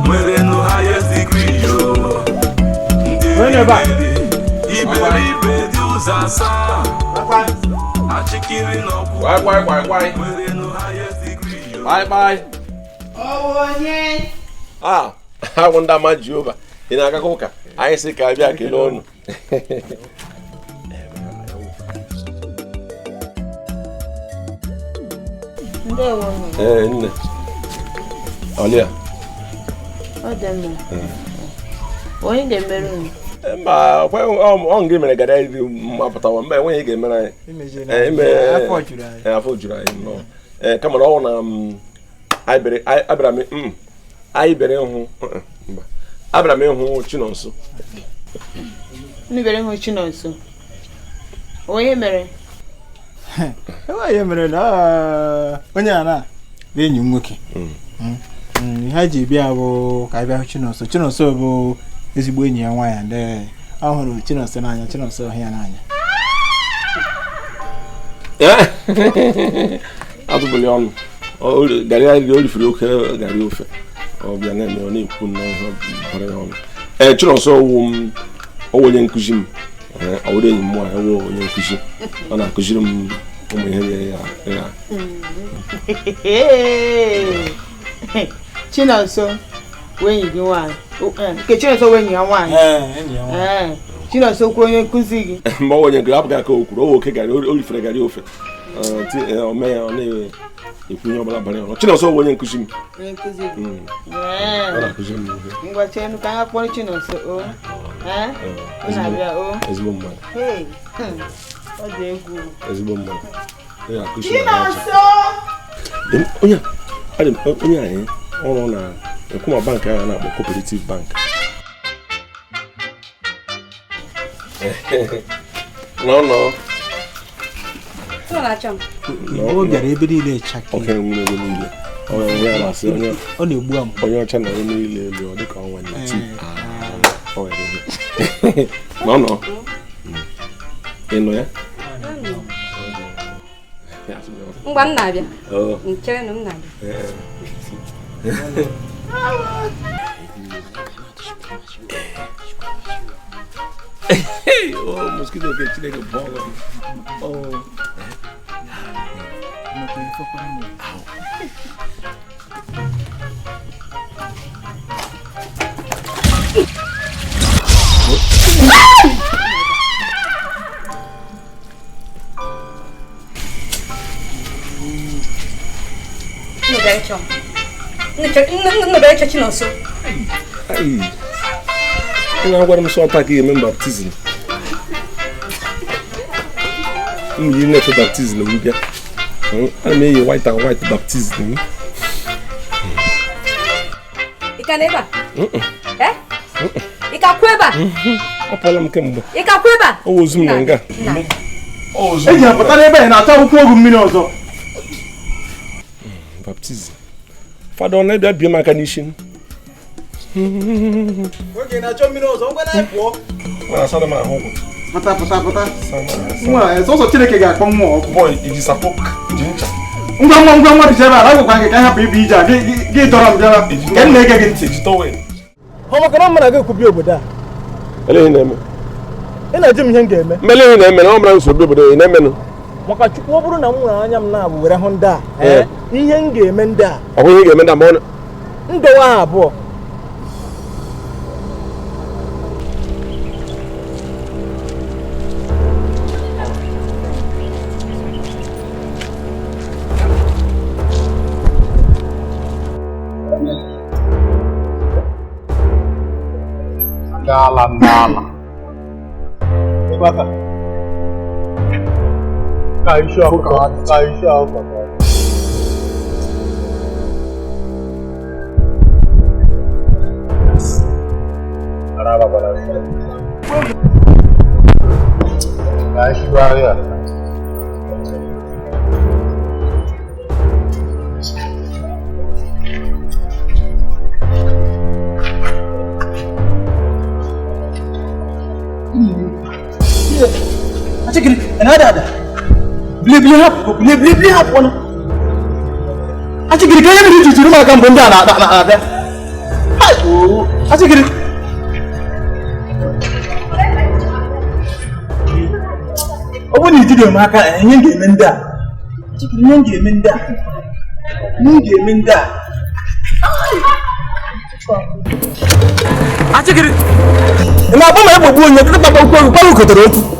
nwere nụ highest degree yo. Iberibe dị ụzọ asaa. Achịkịrị na ọkpụkpụ nwere nụ highest degree yo. Bye bye. Onye. Ah, awụ ndị ama Jehova. Ị na-agakwa ụka? Anyị sị ka abịa kelee ọnụ. Ee, nne. Ọlịa. Ọ dị mma. Onye ga-emere unu? Mba, ọ nga mere gara iri mapụtawa mba enweghị ga-emere anyị. Afọ juru anyị nnọọ. Ee, kama na ọ na anyị bịara ịhụ mba. Abịara m ịhụ Chinonso. Unu bịara ịhụ Chinonso? Onye mere? Enweghị mere na onye a na bụ enyi m nwoke. Ihe ji bịa bụ ka abịa hụ Chinonso. Chinonso bụ ezigbo enyi ya nwaanyị ndị ọ hụrụ Chinonso n'anya. Chinonso hụ ya n'anya. Atụbụli ọnụ. Garị o rifere oke garị ofe. Ọ bịa na-eme ọ na-ekwu na ihe bara ya ọnụ. Ee, Chinonso wụ onye nkụzi m. Ọ wụrụ enyi m nwaanyị, ọ wụ onye nkụzi. Ọ na-akụziri m ụmụ ihe ya. Chinonso wụ enyi gị nwaanyị. Nke Chinonso wụ enyi ya nwaanyị. Chinonso kwụ onye nkụzi gị. Mgbe ọ onye nkụzi apụghị aka o kwuru, o oke garị o rifere garị ofe. Ọ mee ya ọ na-ekwu ihe ọbụla bara ya ọnụ. Chinonso wụ onye nkụzi m. Onye nkụzi gị. Ọ na-akụziri m ihe. Ngwa chenu ka ha kpọrọ Chinonso o. Ezigbo mmadụ. Ọ dị egwu. Ezigbo mmadụ. Chinonso! Onye anyị ọrụ na Nkwuma bank ahụ a na-akpọ Cooperative Bank. Nọ. Ọ bịara ebe niile chake. Oke nwere ebe niile. Ọ na-egbu amụ. Onye ọcha na onye niile elu ọ dịka ọnwa na-eti. Nọ. Ị nọ ya? Ngwa m na-abịa. Nchere na m na-abịa. Oh, mosquito nke Chineke bụ ọgụ. Oh. Unu bịara ịchọ Chinonso. Ị na-agwara m sọ taa ka ị ga-eme m baptizim. M yi na-efe baptizim m bịa. Ana m eyi white and white baptizim. Ị ka na ebe a? Ị ka kwụ ebe a? Apụọla m kemgbe. Ị ka kwụ ebe a? O wozu m na nga. Eji apụta n'ebe a na-achọ akwụkwọ ogu mmiri ọzọ. Baptizim. Fada ọ na-abịa bie m aka n'isi m. Oge na-achọ mmiri ọzọ, ngwa na pụọ. Mana asara m ahụ ụgwọ. Pụta pụta pụta. Nwa, sọsọ Chineke ga-akpọ mmụọ ọkụ. Boy, iji sapo, ji ncha. Ngwa ngwa ngwa dị ebe a, agwakwa gị ka ị hapụ ibu ije a, gị dọrọ m bịara, nke m na-ege gị ntị. Ọ maka na m na gị ekwubi obodo a. Ele ihe na-eme. Ị na-ajụ m ihe m ga-eme. Mmele ihe na-eme na ọ mara nsogbu obodo ị na-emenụ. Maka Chukwu, ọ bụrụ na m nwere anya m na-abụ were hụ ndị a, ihe m ga-eme ndị a. Ọ bụ ihe ị ga-eme ndị a ma ọ ndọwa ha abụọ. N'ala n'ala. Ka isi ọkụkọ, ka isi ọkụkọ. Ka isi ahịa. Achịkiri, ina da da. Bili bili hapụ, bili bili bili hapụ wani. Achịkiri, ka ihe mere iji jiri m aka mbụ ndị a na-abịa. Hai, oo, achịkiri. Ọ bụrụ na ijide m aka, ihe m ga-eme ndị a. Achịkiri, ihe m ga-eme ndị a. Ihe m ga-eme ndị a. Achịkiri, ị na-akpọ ma egbogbu onye, kịtịkpa kpakpọ okwu, kpakpọ kotere okwu.